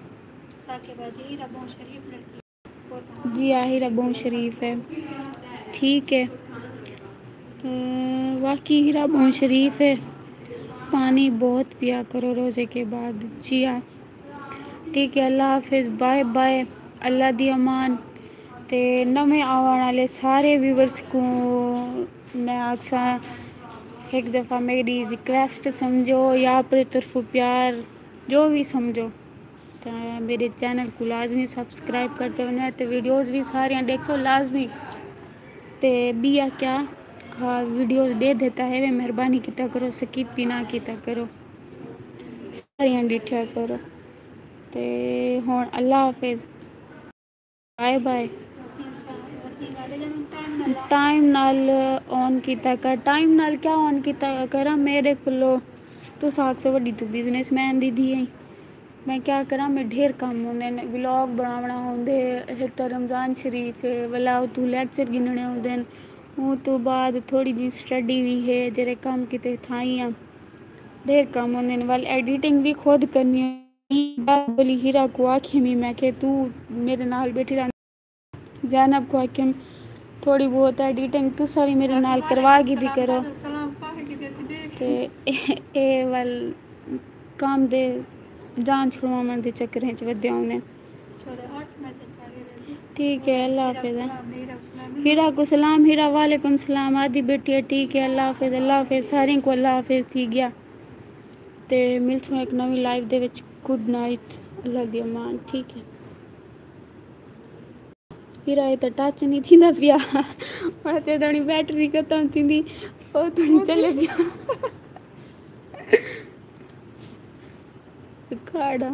جی آ، ہیرا ٻہوں شریف ہے۔ ٹھیک ہے۔ اے، واقعی ہیرا ٻہوں شریف ہے۔ پانی بہت پیا کرو روزے کے بعد۔ جی آ۔ ٹھیک ہے، اللہ حافظ، بائے بائے، اللہ دی امان۔ تے نویں آوݨ والے سارے ویورز کوں میں آکھساں، ہک دفعہ میݙی ریکویسٹ سمجھو یا اپݨی طرفوں پیار، جو وی سمجھو، تاں میݙے چینل کوں لازمی سبسکرائب کر تے ونڄو تے ویڈیوز وی ساریاں ݙیکھسو لازمی۔ تے ٻیا کیا، ہا، ویڈیوز ݙے دیتا ہے، مہربانی کیتا کرو، سکپ ہی نہ کیتا کرو، ساریاں ݙٹھیا کرو۔ تے ہݨ اللہ حافظ۔ Bye bye. ٹائم نال آن کیتا کر۔ ٹائم نال کیا آن کیتا کراں؟ میݙے کولو تساں آکھسو وݙی توں بزنس مین دی دھی ہیں۔ میں کیا کراں، میں ڈھیر کم ہوندے نے، ولاگ بݨاوݨا ہوندے، ہک تاں رمضان شریف ہے، ولا اتوں لیکچر گھنݨے ہوندے نے، اوں توں بعد تھوڑی جی سٹڈی وی ہے، جیڑھے کم کیتے تھائیں آں، ڈھیر کم ہوندے نے، ول ایڈیٹنگ وی خود کرنی ہوندی۔ بولی ہیرا کوں آکھیم میں کہ توں میݙے نال ٻیٹھی رہ۔ زینب کوں آکھیم تھوڑی بہت ایڈیٹنگ تساں وی میݙے نال کروا گھدی کرو۔ تے اے، اے ول کم دے جان چھڑواوݨ دے چکریں اچ ودھے ہوندے۔ ٹھیک ہے، اللہ حافظ۔ ہیرا کوں سلام، ہیرا وعلیکم سلام، آدھی ٻیٹھی ہے، ٹھیک ہے، اللہ حافظ، اللہ حافظ، ساریں کوں اللہ حافظ تھی ڳیا۔ تے ملسوں ہک نویں لائیو دے وچ۔ گڈ نائٹ، اللہ دی امان، ٹھیک ہے۔ ہیرا، اے تاں ٹچ نہیں تھیندا پیا۔ ہݨ جے تھوڑی بیٹری ختم تھیندی، او تھوڑی چلے پیا۔ کھاڑا۔